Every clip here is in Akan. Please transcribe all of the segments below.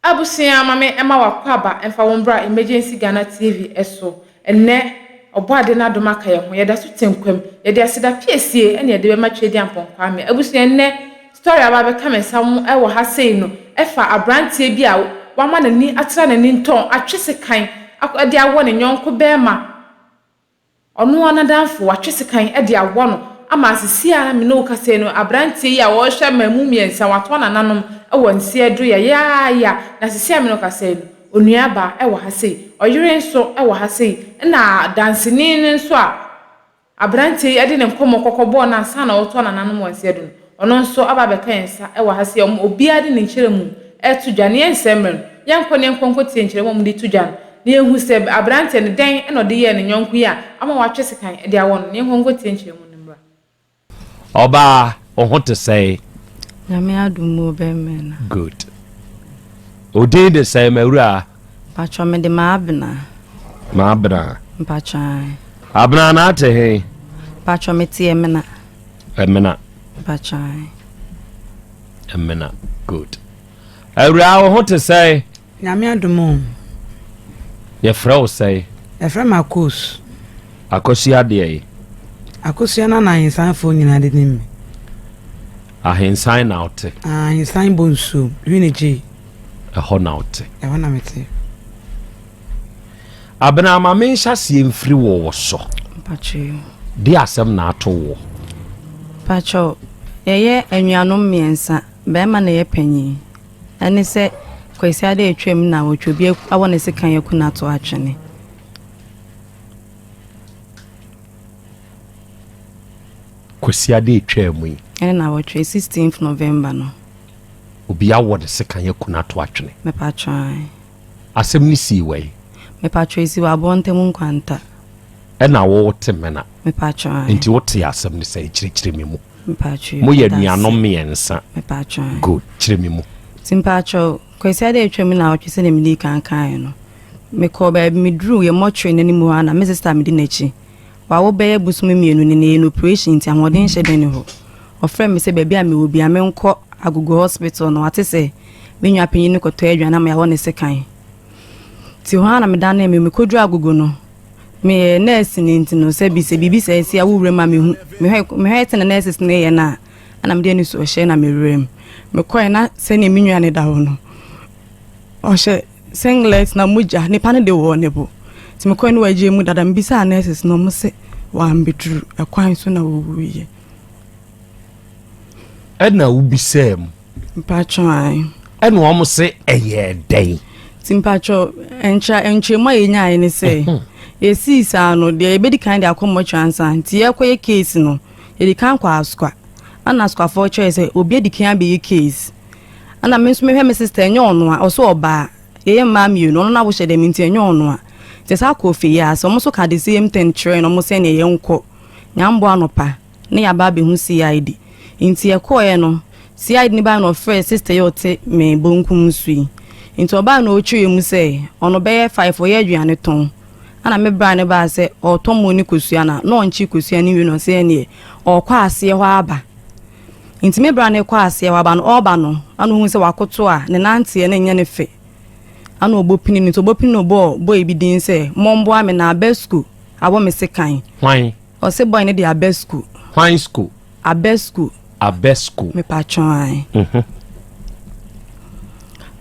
Abusua ma me ma w'akwaaba mfa wo mbra Emergency Ghana TV so ɛnnɛ Ɔbɔade n'adom aka yɛn ho yɛda so te nkwa mu yɛde aseda piesie ɛna yɛde bɛma Tweaduampɔn Kwame Abusua ɛnnɛ story a aba abɛka me nsa ho ɛwɔ ha sei no ɛfa abranteɛ bi a wama n'ani atra n'ani ntɔn atwe sekan de awɔ ne yɔnko bɛɛma Ɔno ara n'adamfo, watwe sekan de awɔ no ama asisi a me ne wo kasa yi no, aberanteɛ yi a ɔrehwɛ mmamu mmiɛnsa, watoa nananom wɔ nseɛ do yayaaya, na asisi a me ne wo kasa yi no, onuabaa wɔ ha sei, ɔyere nso wɔ ha sei, ɛna danseni no nso a aberanteɛ yi de ne nkɔmmɔ kɔkɔ bɔɔ no ansa na ɔretoa nananom wɔ nseɛ do no, Ɔno nso aba abɛka yɛn nsa wɔ ha sɛ wɔn obiara de ne nkyerɛmu reto dwa na yɛnsɛe mmerɛ no, yɛnkɔ na yɛnkɔ nkɔtie nkyerɛmu a wɔde to dwa no na yɛnhu sɛ aberanteɛ no dɛn na ɔde yɛɛ ne yɔnko yi a ama watwe sekan de awɔ no na yɛnkɔ nkɔtie nkyerɛmu no mmra. Ɔbaa, wo ho te sɛn? Nyame adom mu o bɛmɛ na. Good. Wo din de sɛn m'awuraa? Mpatsɔ mede Maabena. Maabena. Mpatsɔ ae. Abena na ate he? Mpatsɔ mete Emena. Ɛmena. Mpakyɛw. Ɛmena. Good. Awuraa wo ho te sɛn? Nyame adom o. Yɛfrɛ wo sɛn? Yɛfrɛ me Akos. Akosua deɛ yi? Akosua na na ahensanfoɔ nyinaa de nim me. Ahensan na wote? Ah, ahensan bɔ nsuo, Wini gye. Ɛhɔ na wote? Ɛhɔ na mete. Abena ma me nhyɛaseɛ mfiri wo wo so. Mpakyɛw. Deɛ asɛm na ato wo? Mpakyɛw, yɛyɛ anuanom mmiɛnsa, bɛɛma na ɛyɛ panyin. Ɛne sɛ Kwasiada a atwam na wɔtwa obi awɔ ne sekan aku no ato atwene. Kwasiada atwam mu yi. Ɛne na wɔtwe 16th November no. Obi awɔ ne sekan aku no ato atwene. Mepakyɛw ae. Asɛm no sii wɛn? Mepakyɛw esi wɔ Abɔnten Nkwanta. Ɛna wo te Mena? Mepakyɛw ae. Nti wo tee asɛm no sɛn? Kyerɛkyerɛ me mu. Mepakyɛw Mo yɛ medase. anuanom mmiɛnsa. Mepakyɛw ae. Good, kyerɛ me mu. Nti mepakyɛw, Kwasiada a atwam naawɔtwe sɛdeɛ medii kan kaeɛ no, mekɔɔ baabi, meduruu yɛn mortuary no anim hɔ ara na me sister a medi n'akyi, wawo bɛyɛ bosome mmienu ni na yɛyɛ no operation nti ahoɔden nhyɛ da nni hɔ. Ɔfrɛɛ me sɛ baabi a mewɔ biara menkɔ Agogo hospital na wate sɛ me nua panyin no kɔtɔ aduan ama yɛawɔ ne sekan. Nti hɔ ara na medanee me ho. Mekɔduruu Agogo no, meyɛ nɛɛse ni nti no sɛ bi sɛ biribi saa si a wo wuram a mehu. Mehwɛ mehwɛ sɛnea nurses no yɛ no a, ɛna mede anisoɔhyɛ na mewura mu. Mekɔe na sɛnea me nua no da hɔ no, ɔhyɛ singlet na mogya, nipa no de wɔ ne bo. Nti mekɔe no wagye mu dada. Mebisaa nurses no, wɔn se wambɛduru ɛkwan so na wɔwuiɛ. Ɛna wobisaa mu. Mpatsɔ ae. Ɛna wɔn se ɛyɛɛ dɛn? Nti mpatsɔ nkyerɛ nkyerɛmu a yɛnyaeɛ ne sɛ mhm. yɛsii saa no deɛ yɛbɛdi kan de akɔ mmɔtwe ansa nti yɛkɔyɛ case no yɛdi kan kɔ asokwa ɛna asokwafoɔ kyerɛ sɛ obi adi kan abɛyɛ case ɛna me nso mehwɛ me sister ɛnyɛ ɔno a ɔso ɔbaa yɛyɛ mmaa mmienu ɔno na wohyɛ dɛm nti ɛnyɛ ɔno a nti saa kɔ ofie yɛ ase ɔmo nso ka the same thing kyerɛ no ɔmo sɛ neɛ yɛnkɔ nyambɔ anɔpa na yɛaba abɛhu CID. Nti yɛkɔeɛ no, CID no baeɛ na ɔfrɛɛ sister yi a ɔte me bonkum so yi. Nti ɔbaeɛ na ɔkyerɛɛ mu sɛ ɔno bɛyɛ five ɔyɛ aduane tɔn. Ɛna me bra no baa sɛ ɔretɔ mo ne kosua na na ɔnkye kosua no nwie na ɔsɛ ɛneɛ ɔrekɔ aseɛ hɔ aba. Nti me bra no kɔ aseɛ hɔ aba no ɔreba no ɛna ohun sɛ wakoto a ne nanteɛ no nyɛ ne fɛ. Ɛna ɔbɔ pini no nti ɔbɔ pini no ɔbɔɔ boy bi din sɛ momboa me na aba sukuu awɔ me sekan. Hwan? Ɔse boy no de abɛ school. Hwan school? Abɛ school. Abɛ school. Mepatwɔn ae. Mhm.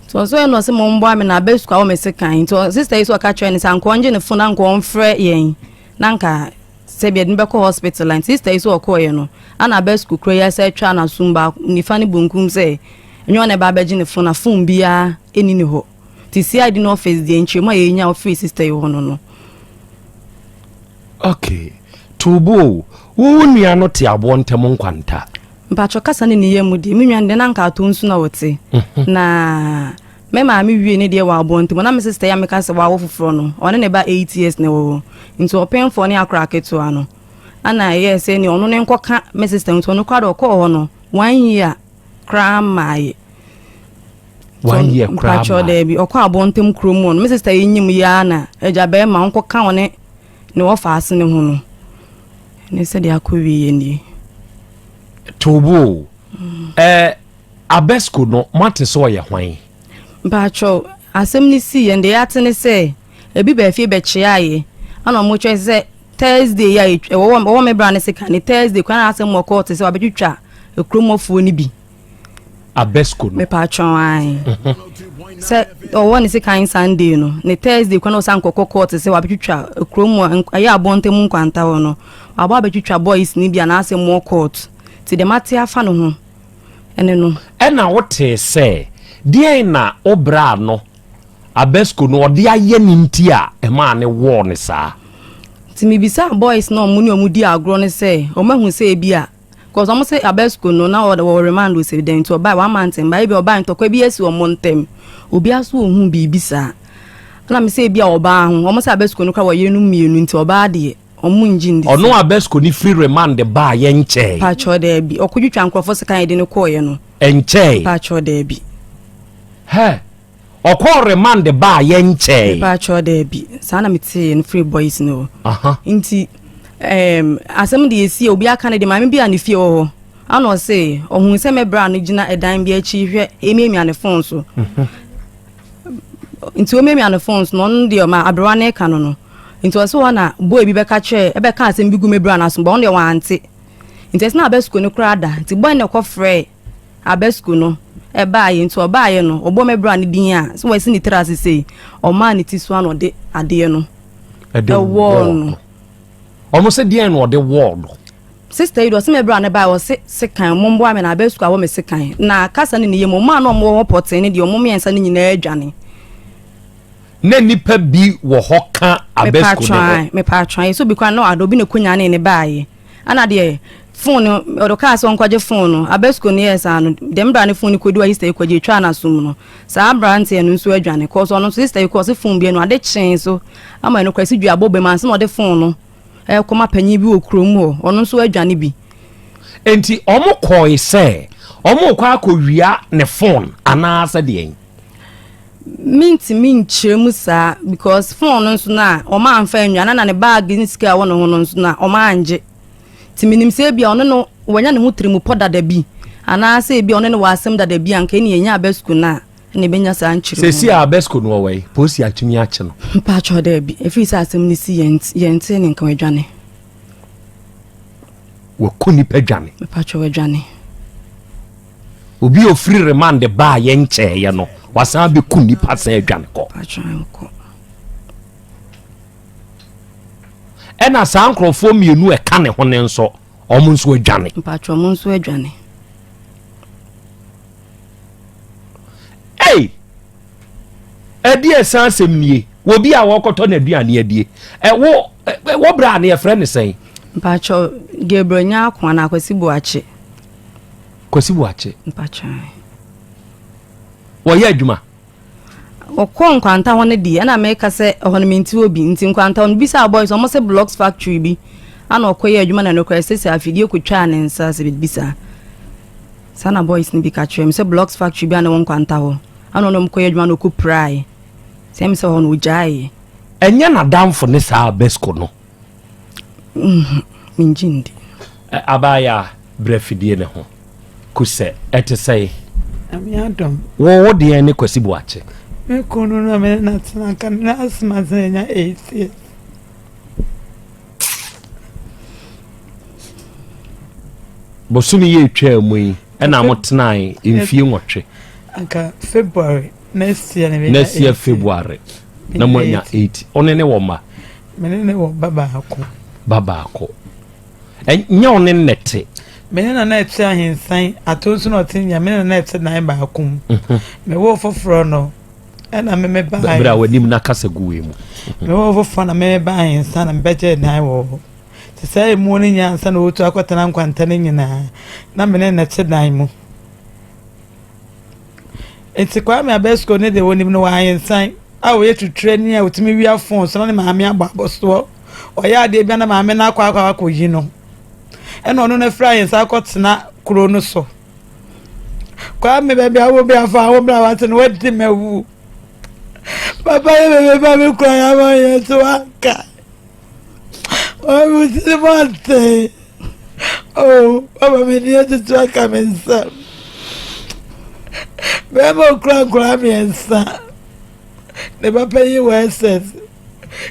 Nti ɔsɛ ɔyɛ na ɔse mo mboa me na abɛ school awɔ me se kan. Nti sister yi so ɔka kyerɛ ne sɛ anka ɔngye ne phone anka ɔmfrɛ yɛn na anka sɛ bi yɛde no bɛkɔ hospital a. Nti sister yi so ɔkɔɔyɛ no ana abɛ school kura yi asa atwa n'asom baako nifa ne bonkum sɛ ɛnyɛ ɔna ɛba abɛgye ne phone na phone biara ɛni ne hɔ. Nti CID no office deɛ nkyerɛmu a yɛnya ɔfiri sister yi hɔ no no. Okay. Tuubu o, wo wo nua no te aboɔ ntam nkwanta. Mpatsɔ kasa ne ne yam mu deɛ, me nua no deɛ na anka atɔ nsu na ɔte. Mhm. Na me maame wie ne deɛ wɔ aboɔ ntam. Na me sister yi a meka sɛ wawo foforɔ no, ɔne ne ba 8 years na ɛwɔ hɔ. Nti ɔpemfoɔ ne akora ketewa no. Ana ɛyɛɛ sɛ ne ɔno ne nkɔka me sister nti ɔno koraa deɛ ɔkɔɔ hɔ no one year koraa mmaeɛ. One year koraa Mpatsɔ daabi, ɔkɔ aboɔ ntam kurom hɔ no, me sister yi nyim yi ara na agya bɛrima ɔnkɔka ɔne ne wɔfa ase ne ho no. Ne sɛdeɛ akɔ wieɛ nie. Tobo o. Ɛɛ Abesco no moate sɛ ɔyɛ hwan? Mpakyɛw, asɛm no sii yɛ no, deɛ yɛate ne sɛ, ebi baa fie bɛkyeaeɛ, ɛna wɔn kyerɛ sɛ Thursday yi a ɛwɔ wɔwɔ me bra ne sika ne Thursday kwan a asɛm wɔ kɔɔte sɛ wabɛtwitwa kurom hɔfoɔ no bi. Abesco no. Mepatwɔn ae. Sɛ ɔwɔ ne sekan Sunday no, ne Thursday kwan a ɔsan kɔkɔ kɔɔte sɛ wabɛtwitwa kurom hɔ, ɛyɛ abɔnten nkwanta hɔ no, wabɔ abɛtwitwa boys no bi anaasɛ moɔ kɔɔte. Nti deɛ mate afa ne ho ɛne no. Ɛna wotee sɛ deɛn na wo bra no Abesco no ɔde ayɛ no nti a ɛmaa no wɔɔ no saa? Nti mebisaa boys no a ɔmo ne ɔmo di agorɔ no sɛ ɔmo ahu sɛ ebia cause ɔmo se Abesco no na ɔwɔ remand o sɛ dɛn nti ɔbae one month mbae ebia ɔbae ntɔkwa bi asi ɔmo ntɛm obiara so ohuu biribi saa ɛna mese ebia ɔbaa ho ɔmo se Abesco no koraa wɔ yerenom mmienu nti ɔbaa deɛ Ɔmo ngye ndi sɛ. Ɔno Abesco no firi remand baa yɛ nkyɛe. Pakyɛw daabi. Ɔkɔ twitwa nkorɔfo sekan yɛde no kɔɔyɛ no. Ɛnkyɛe. Pakyɛw daabi. Hɛ! Ɔkɔɔ remand baa yɛ nkyɛe. Mepakyɛw daabi. Saa na metee no firi boys no hɔ. Nti ɛɛm asɛm deɛ esi a obi aka no deɛ maame bi a ne fie wɔ hɔ ana ɔse ɔhuu sɛ me bra no gyina ɛdan bi akyi hwɛ emiamia ne phone so. Nti omiamia ne phone so na ɔno deɛ ɔma aberewa no reka no no. Nti ɔse hɔ na boy bi bɛka kyerɛ ɛbɛka asɛm bi gu me bra no aso but ɔno deɛ wante. Nti ɛsɛ na aba sukuu no koraa da. Nti boy no na ɛkɔfrɛɛ aba sukuu no ɛbaeɛ. Nti ɔbaeɛ no ɔbɔ me bra no din a sɛ wasi ne tiri ase sei ɔmaa ne ti so ana ɔde adeɛ no ɛwɔɔ no. Ɔmo se deɛn na ɔde wɔɔ no? Sister yi deɛ ɔse me bra no baeɛ ɔse sekan ɔmo mboa me na aba sukuu awɔ me sekan. Na kasa no ne yam ɔmo a na ɔmo wɔ hɔ pɔtee no deɛ ɔmo mmiɛnsa no nyinaa adwane. Na nnipa bi wɔ hɔ ka Abesco ne ho. Mepatwa yɛ so bi kora no ada obi na konyanee ne baayɛ ana deɛ phone no ɔde kaa sɛ ɔnkɔgye phone no Abesco no yɛɛ saa no deɛ mbra ne phone no kɔdu a sister yi kɔgye etwaa n'asom no saa abranteɛ no nso adwane kɔɔ so ɔno nso sister yi kɔɔ se phone bi no ade kyee so ama ɛno kora si dua bɔ bɛm ansa na ɔde phone no ɛkɔma panyin bi wɔ kurom hɔ ɔno nso adwane bi. Enti ɔmo kɔe sɛ ɔmo kɔ akɔwia ne phone anaasɛ deɛn? Mentumi nkyerɛ mu saa because phone no nso no a wɔn amfa annwa na na ne bag ne sika a ɛwɔ ne ho no nso no a wɔn angye. Nti menim sɛ ebia ɔne no wanya ne ho tirimupɔ dada bi anaasɛ ebia ɔne no wɔ asɛm dada bi a nka ɛne yɛnya Abesco no a ɛna ɛbɛnya saa nkyerɛmu. Seesei a Abesco no wɔ wɔ polisi atumi akye no? Mpakyɛw daabi, ɛfiri sɛ asɛm no si yɛntee ne nka wadwane. Waku nipa dwane. Mpakyɛw wadwane. Obi a ofiri remand baa yɛ nkyɛɛyɛ no, wasan abɛku nnipa san adwane kɔ. Ɛna saa nkurɔfoɔ mmienu ɛka ne ho no nso, wɔn nso adwane. Mpakyɛ wɔn nso adwane. Ei! Ɛde ɛsan asɛm nie, obi a wɔkɔtɔ n'aduane adie, ɛwo wɔ berɛ a ne yɛfrɛ ne sɛn? Mpakyɛ Gabriel Nyarko anaa Kwasi Boakye. Kwasi Boakye. Mpakyɛ. Wɔyɛ adwuma. Wɔkɔɔ nkwanta hɔ no deɛ ɛna meka sɛ ɛhɔ no mente hɔ bi nti nkwanta hɔ no bisa boys wɔn sɛ blocks factory bi ana ɔkɔyɛ adwuma na nokorɛ sɛ sɛ afidie kɔtwaa ne nsa sɛ biribi saa saa na boys no bi ka kyerɛ me sɛ blocks factory bi ana wɔ nkwanta hɔ ana ɔno ɔmkɔyɛ adwuma na ɔkɔ piraeɛ sɛ ɛm sɛ hɔ no ɔgyaeɛ. Ɛnyɛ n'adamfo ne saa Besco no. Mengye ndi. Abaayaa, brɛ fidie no ho. Kusɛ, ɛte sɛn? Nyame adom. Wo wo deɛn ne Kwasi Boakye? Me kunu no na me ne no atena nka ne last month na yɛanya 8 years. Bosome yi etwaa mu yi ɛna mo tenae mfie nwɔtwe. Anka February next year na menya Next year February na mo anya 8. Ɔne ne wɔ mma? Me ne ne wɔ ba baako. Ba baako. Ɛnyɛ ɔne ne te. Me ne na na ɛte ahensan ato nso na ɔte nya me ne na na ɛte dan baako mu. Mhm. Me wo foforɔ no ɛna me me ba. Bere a w'anim na kasa gu wei mu. Mhm. Me wo foforɔ na me me ba ahensan na me bɛgye dan wɔ hɔ. Te sɛ emu no nya ansa na wɔtu akɔtena nkwanta no nyinaa na me ne na ɛte dan mu. Nti Kwame Abesco ne deɛ wɔnim no wɔ ahensan a ɔyɛ tuturani a ɔtumi wia fon so na ne maame abɔ abɔsoɔ. Ɔyɛ adeɛ bi a na maame no akɔ akɔ akɔyi no. Ɛna ɔno no afiri ahensan akɔtena kuro no so. Kwame baabi a wɔ bi afa wo bra wate no wadi mawu. Papa yɛ bebe ba me kura yɛ ama yɛ so aka. Ɔmu mu ase. Oh, papa me ni atutu aka me nsam. Bɛrima okura nkwadaa mmiɛnsa. Ne ba panyin wɔ SS.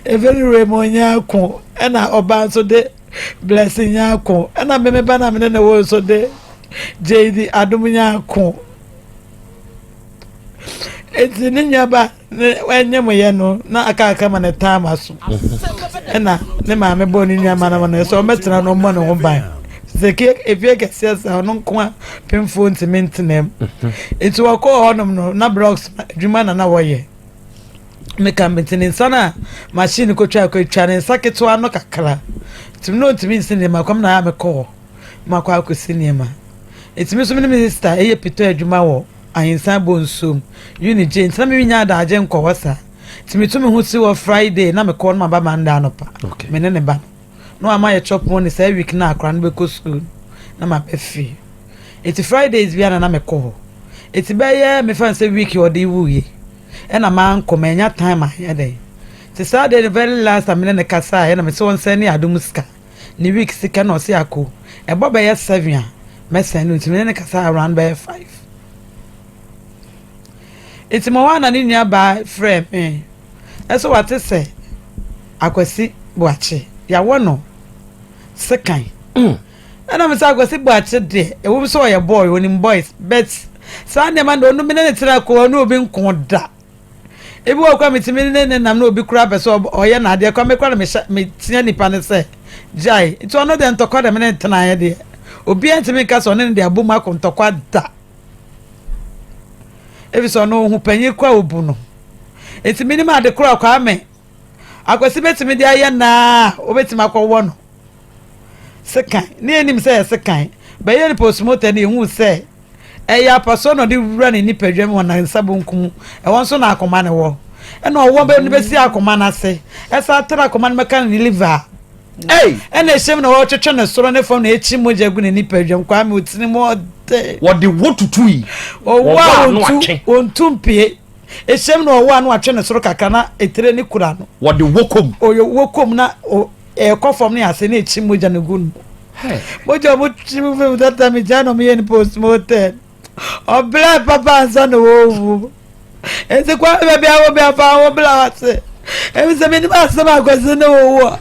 Efe no Raymond Nyarko ɛna ɔbaa nso de Blessing Nyarko ɛna me me ba na me ne ne wo nso de JD Adom Nyarko. Eti ne nuaba ne ɛnyɛ no na aka aka ma ne taama so. Ɛna ne maame bɔɔ ne nuama no ma no sɛ ɔmmɛtena no ɔmmɔ ne ho ban. Sɛ efie kɛseɛ sɛ ɔno nko a pemfoɔ ntumi ntena mu. Nti wɔkɔɔ hɔnom no na blocks adwuma na na wɔyɛ. Meka nti ne nsa no a machine kɔtwa kɔtwa ne nsa ketewa no kakra. Nti na ɔntumi nsi nneɛma kɔm na ayɛ mekɔ hɔ makɔ akɔsi nneɛma. Nti me nso me ne me sister ɛyɛ pitɔ adwuma wɔ Ahensan Bonsuom Unigye nti na menya adagye nkɔ hɔ saa. Nti metu me ho si hɔ Friday na mekɔ no maba Monday anɔpa. Okay. Me ne ne ba no. Na wama yɛ chop money saa week na akora no bɛkɔ school na maba fie. Nti Fridays bia na na mekɔ hɔ. Nti bɛyɛ mefa no sɛ week ɔde wuiɛ ɛna mankɔ manya time anyɛ dɛn. Nti saa day the very last time me ne ne kasaeɛ na mese ɔnsɛn ne adom sika. Ne week sika na ɔse akɔ. Ɛbɔ bɛyɛ 7 a mɛsɛn no nti me ne ne kasa around bɛyɛ 5. Nti ma wɔn na ne nua baa frɛ me ɛsɛ wate sɛ Akwasi Boakye yɛawɔ no sekan. Ɛna me sɛ Akwasi Boakye deɛ ɛwɔ mu sɛ ɔyɛ boy onim boys but saa nneɛma no ɔno me ne ne tena kɔ ɔne obi nko da. Ebi wɔ kora metumi ne ne nam na obi kora pɛ sɛ ɔyɛ n'adeɛ kora me kora na mehyɛ metea nipa no sɛ gyae nti ɔno deɛ ntɔkwa deɛ me ne tenaeɛ deɛ obiara ntumi nka sɛ ɔne ne de abom akɔ ntɔkwa da. Ebi sɛ ɔno ohu panyin kora obu no. Nti menim ade kora Kwame Akwasi betumi de ayɛ naa obetumi akɔwɔ no sekan ne yɛnim sɛ yɛ sekan bɛyɛ ne postmortem ne yɛhu sɛ ɛyɛ apasoɔ na ɔde wura ne nipadwa mu wɔ ne nsa bonkum ɛwɔ nso na akoma ne wɔ ɛna ɔwɔ bɛ no bɛsi akoma no ase ɛsa atara akoma no bɛka ne liver ɛna ɛhyɛm na wɔtwetwe ne soro ne fam na ɛkyi mogya gu ne nipadwa mu. Kwame otiri mu ɔde wɔde wo tutui ɔwɔ a ɔntu mpie ɛhyɛm na ɔwɔ a na watwe ne soro kakra na etire ne kura no wɔde wo kom ɔyɛ wɔ kom na ɛkɔ fam ne ase na ɛkyi mogya no gu no mogya ɔmo twi mu fam tata mi gya na ɔmo yɛ ne postmortem ɔbrɛ papa ansa na wɔwu nti kwa baabi a wɔbi afa wɔn bla wase ebi sɛ menim asɛm Akwasi ne wɔwu a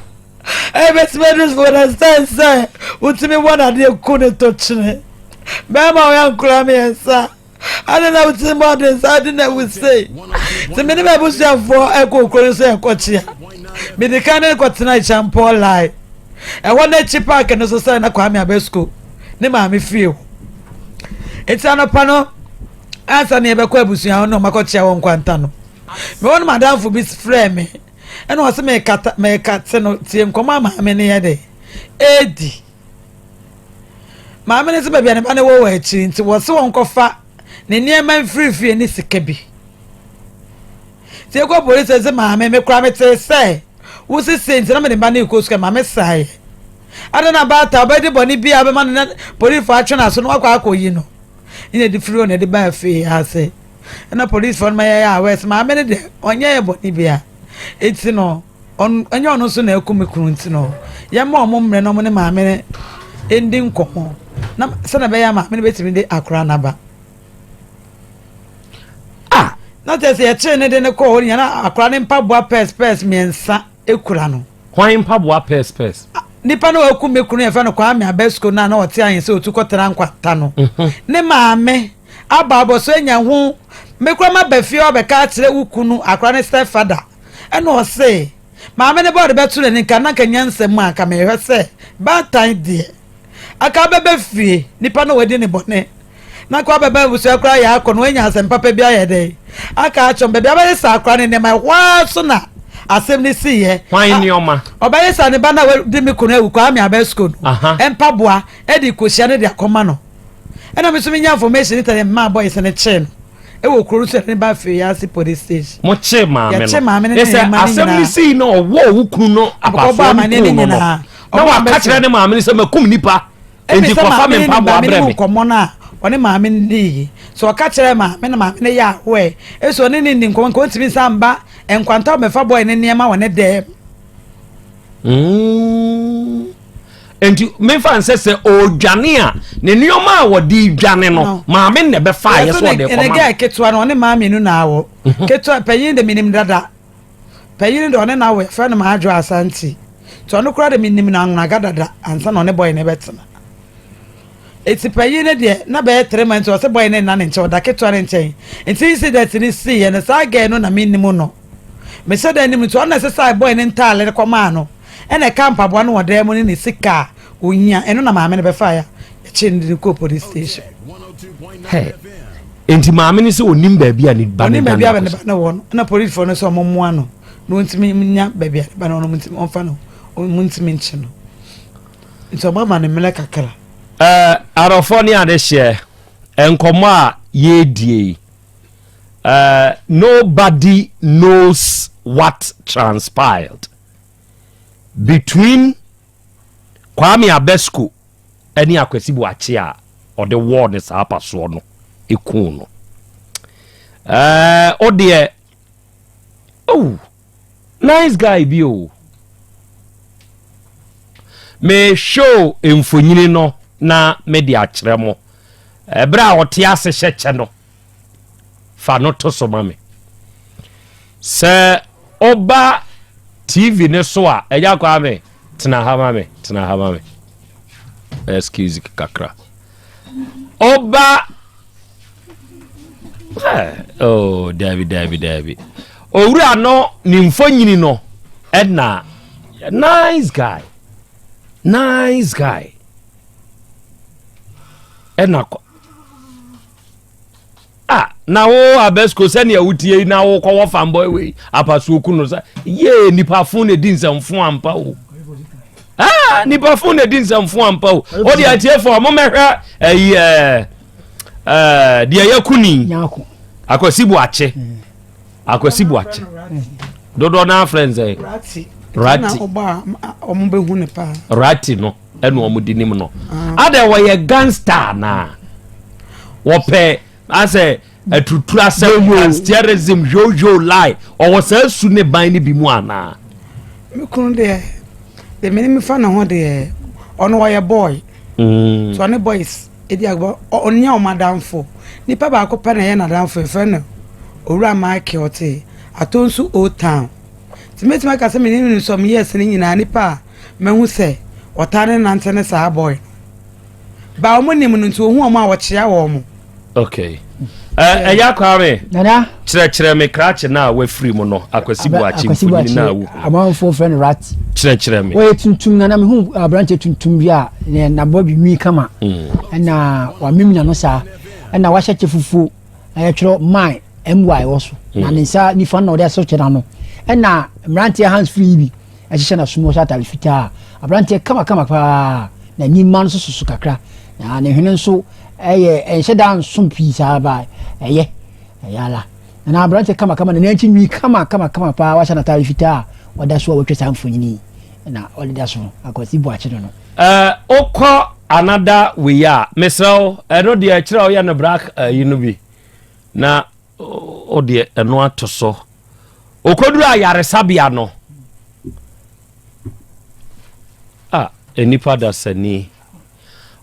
ɛbɛtumi adu for the stand sɛ wotumi wɔ n'adeɛ ku ne to kyene bɛrima ɔyɛ nkora mmiɛnsa ade na wotumi bɔ ɔde nsa ade na ewu sei nti me ne m'abusuafoɔ ɛkɔ kuro no so ɛkɔkyea mede kan ne kɔtena Kyampɔn line ɛhɔ n'akyi park no so sɛ na Kwame Abɛsko ne maame fie hɔ nti anɔpa no ansa ne yɛbɛkɔ abusua hɔ no ɔmakɔkyea wɔ nkwanta no mewɔ no madamfo bi frɛ me ɛna ɔsɛ mekata mekate no tie nkɔmɔ a maame no yɛ de edi maame no sɛ baabi a ne ba no wɔ wɔ akyiri nti wɔse wɔn kɔfa ne nneɛma mfirifie ne sika bi nti ekɔ polisi sɛ maame me kora mete sɛ wosese nti na mede ba no kɔ sukuu maame saeɛ ade na baata ɔbɛdi bɔne bi a bɛma no na polisifoɔ atwe n'aso na wakɔ akɔyi no ne de firi hɔ na ɛde baa fie ase ɛna polisifoɔ no ma yɛyɛ awɛ sɛ maame no deɛ ɔnyɛ yɛ bɔne bi a eti no ɛnyɛ ɔno nso na ɛku me kunu nti no yɛma ɔmo mmerɛ na ɔmo ne maame no ndi nkɔmmɔ na sɛnɛ ɛbɛyɛ a maame no bɛtumi de akora n'aba. Ah, na kyerɛ sɛ yɛkyeree ne de ne kɔɔ hɔ nyina na akora ne mpaboa pairs pairs mmiɛnsa ekura no. Hwan mpaboa pairs pairs? Nipa no waku me kunu yɛfrɛ no Kwame Abɛsko no a na ɔte ahen sɛ otu kɔtena nkwanta no. Ne maame aba abɔso anya ho me kora ma ba fie ɔbɛka akyerɛ wo kunu akora ne step father ɛna ɔse maame ne bɔɔde bɛto n'ani nka na nka nyansa mu a nka mehwɛ sɛ baatan deɛ aka bɛbɛ fie nipa no wadi ne bɔne na kɔ abɛba abusua koraa yɛ akɔ no wanya asɛm papa bi ayɛ dɛ aka akyɛm baabi abɛyɛ saa akora ne nneɛma ɛhɔ ara so na asɛm ne si yɛ. Hwan nneɛma? Ɔbɛyɛ saa ne ba na wadi me kunu awu Kwame Abɛsko no mpaboa ɛde kɔhyia no de akɔma no ɛna me nso menya information ne tɛne mmaa boys ne kyee no ɛwɔ kuro no so ne ba firi ase police station. Mo kyee maame no. Yɛkye maame no ne ne nneɛma no nyinaa. Asɛm ne sii na ɔwɔ owu kunu no abasoɔ ne kunu no no na waka kyerɛ ne maame no sɛ makum nipa. Enti Ebisa kɔfa maame me ne ne mpaboa maame no brɛ mu me. nkɔmmɔ no a ɔne maame no dii. So ɔka kyerɛɛ maame na maame no yɛ aware. Eso ɔne ne nni nkɔmmɔ nka ɔntumi nsan mba nkwanta ɔmmɛfa boy no nneɛma wɔ ne dɛm. Mm. Nti memfa nsɛ sɛ ɔredwane a ne nneɛma a wɔde dwane no maame na ɛbɛfa ayɛ so ɔde kɔma no. Ketewa no ɔne maame no na awɔ. Mhm. Ketewa panyin de menim dada. Panyin de ɔne na awɔ yɛfrɛ no Maadwo Asante. Nti ɔno koraa de menim no anwonaga dada ansa na ɔne bɔyɛ no bɛtena. Eti panyin no deɛ na bɛyɛ three months ɔsɛ bɔyɛ no nna ne nkyɛn ɔda ketewa no nkyɛn. Nti incident no siiɛ no saa girl no na menim no. Mehyɛ da nim nti ɔno na ɛsesaa bɔyɛ no ntaale no kɔmaa no. Ɛna ɛka mpaboa no wɔ dan mu ne ne sika a ohia ɛno na maame no bɛfaeɛ a yɛkyee no de no kɔɔ police station. Hey. Nti maame no sɛ onim baabi a ne ba no dwane baabi a ne ba no wɔ no ɛna polisifoɔ no sɛ ɔmo mmoa no na ɔntumi nya baabi a ne ba no wɔ no ɔmo ɔmfa no ɔmo ntumi nkye no nti ɔmo ama no mmerɛ kakra. Ɛɛ arɔfoɔ ne adehyeɛ nkɔmɔ a yɛredie yi uh, nobody knows what transpired between Kwame Abesco ne Akwasi Boakye a ɔde wɔɔ ne saa apasoɔ no ɛkuu no. Ɛɛ o deɛ oh nice guy bi o. Me show mfonyini no na me de akyerɛ mo. Ɛberɛ a ɔte ase hyɛ kyɛ no. Fa no to so ma me. Sɛ ɔba TV ne so a, ɛgya kwaa me, tena ha ma me, tena ha ma me. Excuse kakra. Ɔba eh, oh, dabi dabi dabi. Owura no ne mfonyini no ɛna nice guy. Nice guy. Ɛna Ah, na wo Abesco sɛnea wotie yi na wokɔwɔ fanboy wei apasoɔ ku no sɛ yee nipa fo na ɛdi nsɛmfo ampa o. Ah, nipa fo na ɛdi nsɛmfo ampa o. O deɛ atiefoɔ mo mɛhwɛ ɛyi ɛɛ ɛɛ deɛ yɛ kuni Akwasi Boakye Akwasi Boakye dodoɔ no afrɛ nsɛ Rati Rati no. ɛna wɔn di nim no ah. adɛ wɔyɛ gangster na wɔpɛ asɛ atutu asɛm gangsterism yoyo lie ɔwɔ saa su ne ban no bi mu anaa. me kunu deɛ deɛ mene mefa ne ho deɛ ɔno ɔyɛ boy mm. so ɔne boys ɛdi agorɔ ɔnyɛ ɔmo adamfo nipa baako pɛ na ɛyɛ n'adamfo yɛfrɛ no owura Michael ɔte Atonsu old town nti mɛtumi aka sɛ mene no some years no nyinaa nipa a mahu sɛ ɔtaa ne nante ne saa boy no ba wɔn nim no nti ohun wɔn a wɔkyea wɔn. okay ɛyɛ kwame nana kyerɛkyerɛ me krakye no a wafiri mu no akwasi buakye mfonini no a wohu amanfoɔ frɛ no rat kyerɛkyerɛ me wɔyɛ tuntum nana mehu aberanteɛ tuntum bi a nabɔ bi nwi kama mm. ɛna wamem n'ano saa ɛna wahyɛ kyɛ fufuo na yɛtwerɛ my my wɔ so na mm. ne nsa nifa na ɔde asɔ kyɛ n'ano ɛna mmeranteɛ hands free yi bi ɛhyehyɛ n'asom ɔhyɛ atare fitaa aberanteɛ kamakama paa na ni mma no nso soso kakra na ne hwene nso ɛyɛ ɛnhyɛ da nso pii saa ba ɛyɛ ɛyɛ ala na aberanteɛ kamakama na n'akyi nwi kama kama kama paa wahyɛ n'atare fitaa ɔda so a wɔatwa saa mfonini na ɔde da so akwasi bu akyi no no. Ɛɛ wokɔ another wei a mesrɛ wo ɛno deɛ kyerɛ woyɛ no black ayi no bi na wo deɛ ɛno ato so okoduru ayaresabea no a nnipa dasani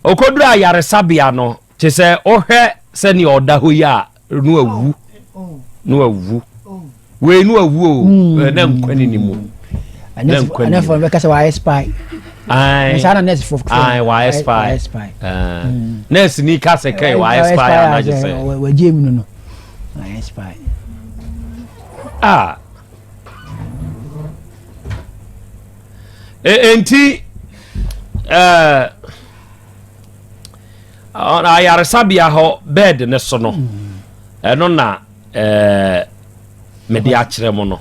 okoduru ayaresabea no Te sɛ wohwɛ sɛnea ɔda hɔ yi a no awu no awu wei no awu o hmm. na nkwa ni ne mu na nkwa ni mu bɛka sɛ wayɛ spy saa na nurse fo ayi wayɛ spy hmm. nurse ni ka sɛ kɛ wayɛ spy anagye sɛ wagye mu no no wayɛ spy ah enti ɛɛ. Ayaresabea hɔ bed no so no, ɛno na ɛɛ mede akyerɛ mo no.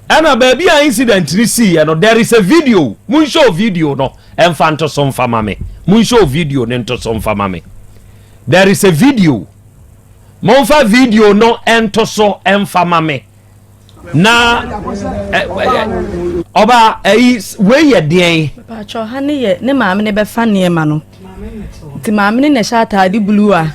Ɛna baabi a incident no siiɛ no, there is a video. Monhyɛ video no ɛmfa nto so mfa ma me. Monhyɛ video no nto so mfa ma me. There is a video. Momfa video no nto so mfa ma me. Na ɔba ɛyi wei yɛ deɛn. Paatwɔ ha ne yɛ ne maame ne bɛfa nneɛma no nti maame ne na ɛhyɛ ataade blue a.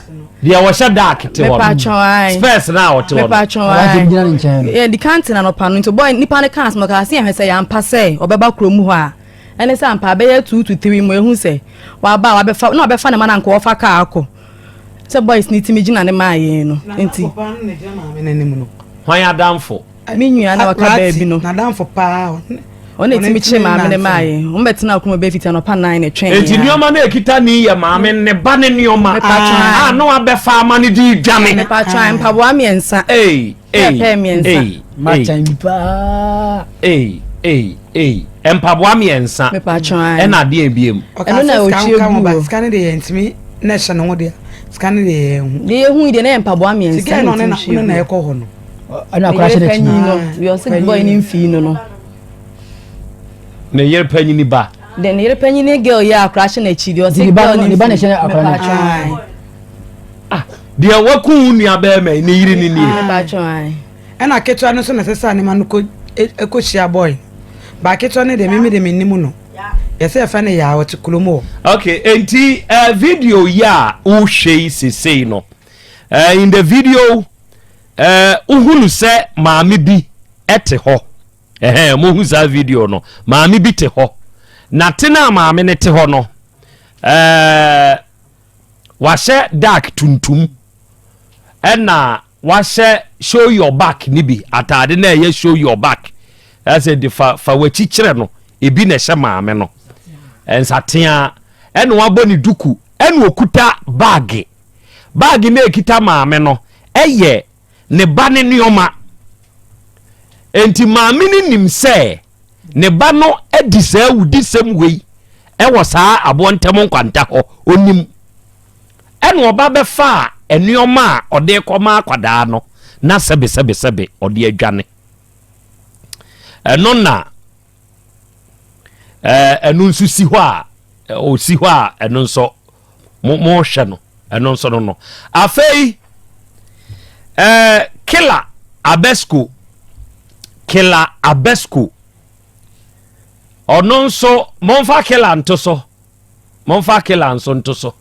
Deɛ wɔhyɛ dark te hɔ no spurs na ɔte hɔ no. Mepaatwɔ ayi yɛ di kan tena nɔpa no nti boy nipa ne kan asɛm ɔka ase yɛn hwɛ sɛ yɛampa sɛ ɔbɛba kurom hɔ a. Ɛne sɛ ampa bɛyɛ 2 to 3 mu ehu sɛ waba a wabɛfa na wabɛfa ne ma na nka wɔfa kaa akɔ sɛ boys ne timi gyina ne maa yɛn no nti. Hwan adamfo? Me nua na waka baabi no. N'adamfo paa. Ɔna etimi kye maame ne maa yɛn. Wɔn bɛtena akoma bɛɛ fiti anɔpa 9 na ɛtwɛn. Eti nneɛma no ekita ni yɛ maame ne ba ne nneɛma a na wabɛfa ama ne di dwane. Mepatwa mpaboa mmiɛnsa. Ee ee pɛɛ mmiɛnsa. Ee matan bi paa. Ee ee ee mpaboa mmiɛnsa. Mepatwa. Ɛna adeɛ ebiem. Ɛno na otwie gu o. Sika ne deɛ yɛntumi na ɛhyɛ ne ho deɛ, sika ne deɛ yɛn ho. Deɛ yɛhu yi deɛ na yɛ mpaboa mmiɛnsa. Sika na ɔne na ɔne na ɛkɔ hɔ no. Ɛna akora hyɛ n'akyi. No deɛ ɔsɛ boy ne mfii no. Ne yere panyini ba. De ne yere panyini girl yi akora hyɛ n'akyi deɛ ɔsɛ girl ne ne ba na ɛhyɛ akora n'akyi. Ah, deɛ waku wo nua bɛrima yi ne yere ne nie. Ɛna ketewa no nso na ɛsɛ sɛ anema no kɔ ɛkɔ hyia boy ba ketewa no deɛ mimi de mi nim no yɛsɛ yɛfɛ no yaa, ɔte kurom hɔ. Okay, enti video yi a wohwɛ yi sesei no, in the video wohunu sɛ maame bi te hɔ. Ɛhɛn, mohu saa video no, maame bi te hɔ na te no a maame no te hɔ no, wahyɛ dark tuntum ɛna wahyɛ show your back ne bi ataade na ɛyɛ show your back, ɛsɛ de fa fa w'akyi kyerɛ no ebi na ɛhyɛ maame no nsatea, ɛna wabɔ ne duku, ɛna okuta baage. Baage na ekita maame no ɛyɛ ne ba ne nneɛma, nti maame no nim sɛ ne ba no adi saa awudisɛm wei ɛwɔ saa aboɔ ntɛm nkwanta hɔ. Onim ɛna ɔba bɛfa a nneɛma a ɔde kɔma akwadaa no na sɛbesɛbesɛbe ɔde adwane. Ɛno na ɛno nso si hɔ a ɔsi hɔ a ɛno nso mo mohwɛ no, ɛno nso no. Afei Killer Abesco, Killer Abesco, ɔno nso momfa Killer nto so, momfa Killer nso nto so,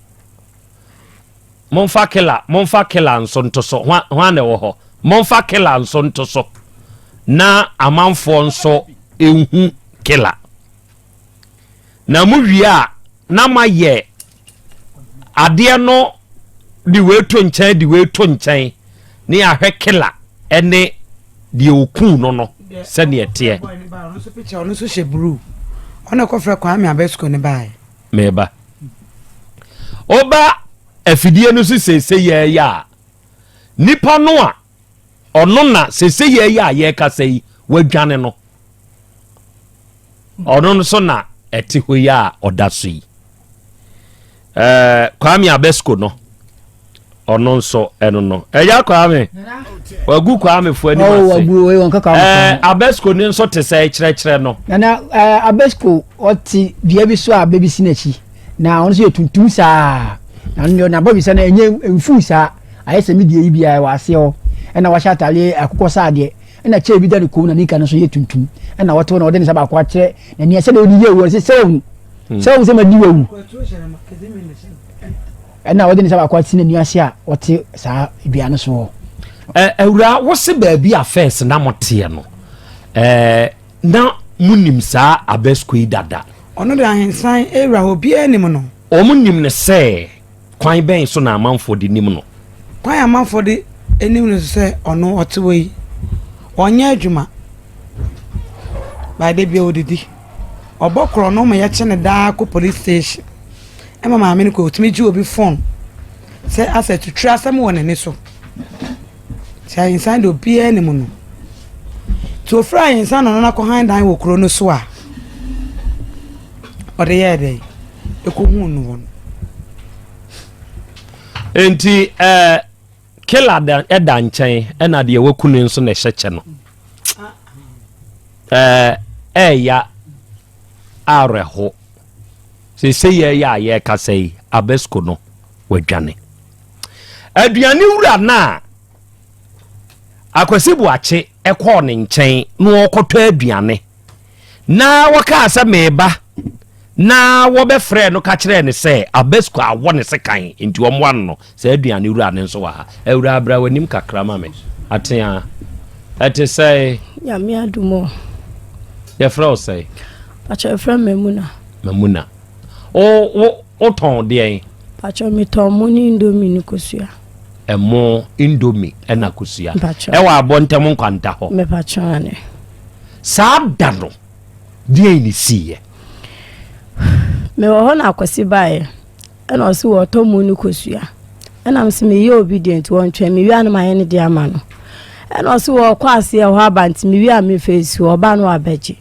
momfa Killer, momfa Killer nso nto so. Hwan na ɛwɔ hɔ? Momfa Killer nso nto so na amanfoɔ nso ehu Killer. Na mo wie a na moayɛ adeɛ no de wei to nkyɛn, de wei to nkyɛn ne yɛahwɛ Killer ɛne deɛ okuu no sɛdeɛ ɛteɛ. Ɔno nso hyɛ blue, ɔna kɔfrɛ Kwame Abesco ne baeɛ. Meba ɔba afidie no so seese yɛɛyɛ a nipa no a ɔno na seese yɛɛyɛ a yɛrekasa yi wadwane no, ɔno nso na ɛte hɔ yi a ɔda so yi, Kwame Abesco no, ɔno nso ɛno no ɛyɛ Kwame wagu Kwame fo anim ase. Abesco ne nso te sɛ kyerɛkyerɛ no. Nana, Abesco ɔte dua bi so a bɛbi si n'akyi na ɔno nso yɛ tuntum saa na ɔno n'abɔ bi sɛ no ɛnyɛ mfuu saa, ayɛ sɛ mi deɛ yi biara wɔ aseɛ hɔ, ɛna wahyɛ ataadeɛ akokɔ saadeɛ, ɛna kyɛɛ bi da ne kɔn mu na nika no nso yɛ tuntum, ɛna ɔte hɔ na ɔde ne nsa baako akyerɛ n'ani sɛdeɛ ɔde yɛ owu sɛ ohu sɛ ohu sɛ ma di wawu, ɛna ɔde ne nsa baako ati n'ani ase a ɔte saa dua no so hɔ. Awura, wose baabi a first na moteɛ no, na monim saa Abesco yi dada? Ɔno de ahensan ewura hɔ, obiara nim no. Wɔn nim no sɛ kwan bɛn so na amanfoɔ de nim no? Kwan a amanfoɔ de nim no sɛ ɔno ɔte hɔ yi, ɔnyɛ adwuma. Baade bia odidi. Ɔbɔ korɔ no ma yɛkye no daa kɔ police station. Ɛma maame no kɔ otumi gye obi phone sɛ asɛ tuturu asɛm wɔ n'ani so. Nti ahensan de obiara nim no. Nti ofiri ahensan na ɔno n'akɔhan dan wɔ kuro no so a ɔde yɛɛ dɛ ekohuu no wɔ no. Nti Killer da ɛda nkyɛn, ɛna deɛ waku no nso na ɛhyɛ kyɛ no. Ɛɛya awerɛho sese yɛyɛ a yɛrekasa yi, Abesco no wadwane. Aduane wura no a Akwasi Boakye ɛkɔɔ ne nkyɛn na ɔkɔtɔ aduane na wɔkaa sɛ meba na wɔbɛfrɛɛ no ka kyerɛɛ no sɛ Abesco awɔ ne sekan nti ɔmmoa no no, saa aduane wura no nso wɔ ha. Awura, bra w'anim kakra ma me. Atea, ɛte sɛe? Nyame adom o. Yɛfrɛ wo sɛe? Pakyɛ yɛfrɛ me Mamuna. Mamuna. Wo wo wotɔn deɛn? Pakyɛ metɔn mo ne indomie ne kosua. Ɛmo, indomie ɛna kosua. Mpakyɛ. Ɛwɔ abɔntɛm nkwanta hɔ. Mepakyɛ ane. Saa da no deɛn ne siiɛ? Mewɔ hɔ na Akwasi baeɛ ɛna ɔse wɔtɔ mo ne kosua. Ɛna mese meyɛ obi deɛ nti wɔntwɛn mewie a na mayɛ ne deɛ ama no. Ɛna ɔse wɔkɔ aseɛ hɔ aba nti mewie a mefa esi hɔ ɔba no wabɛgye.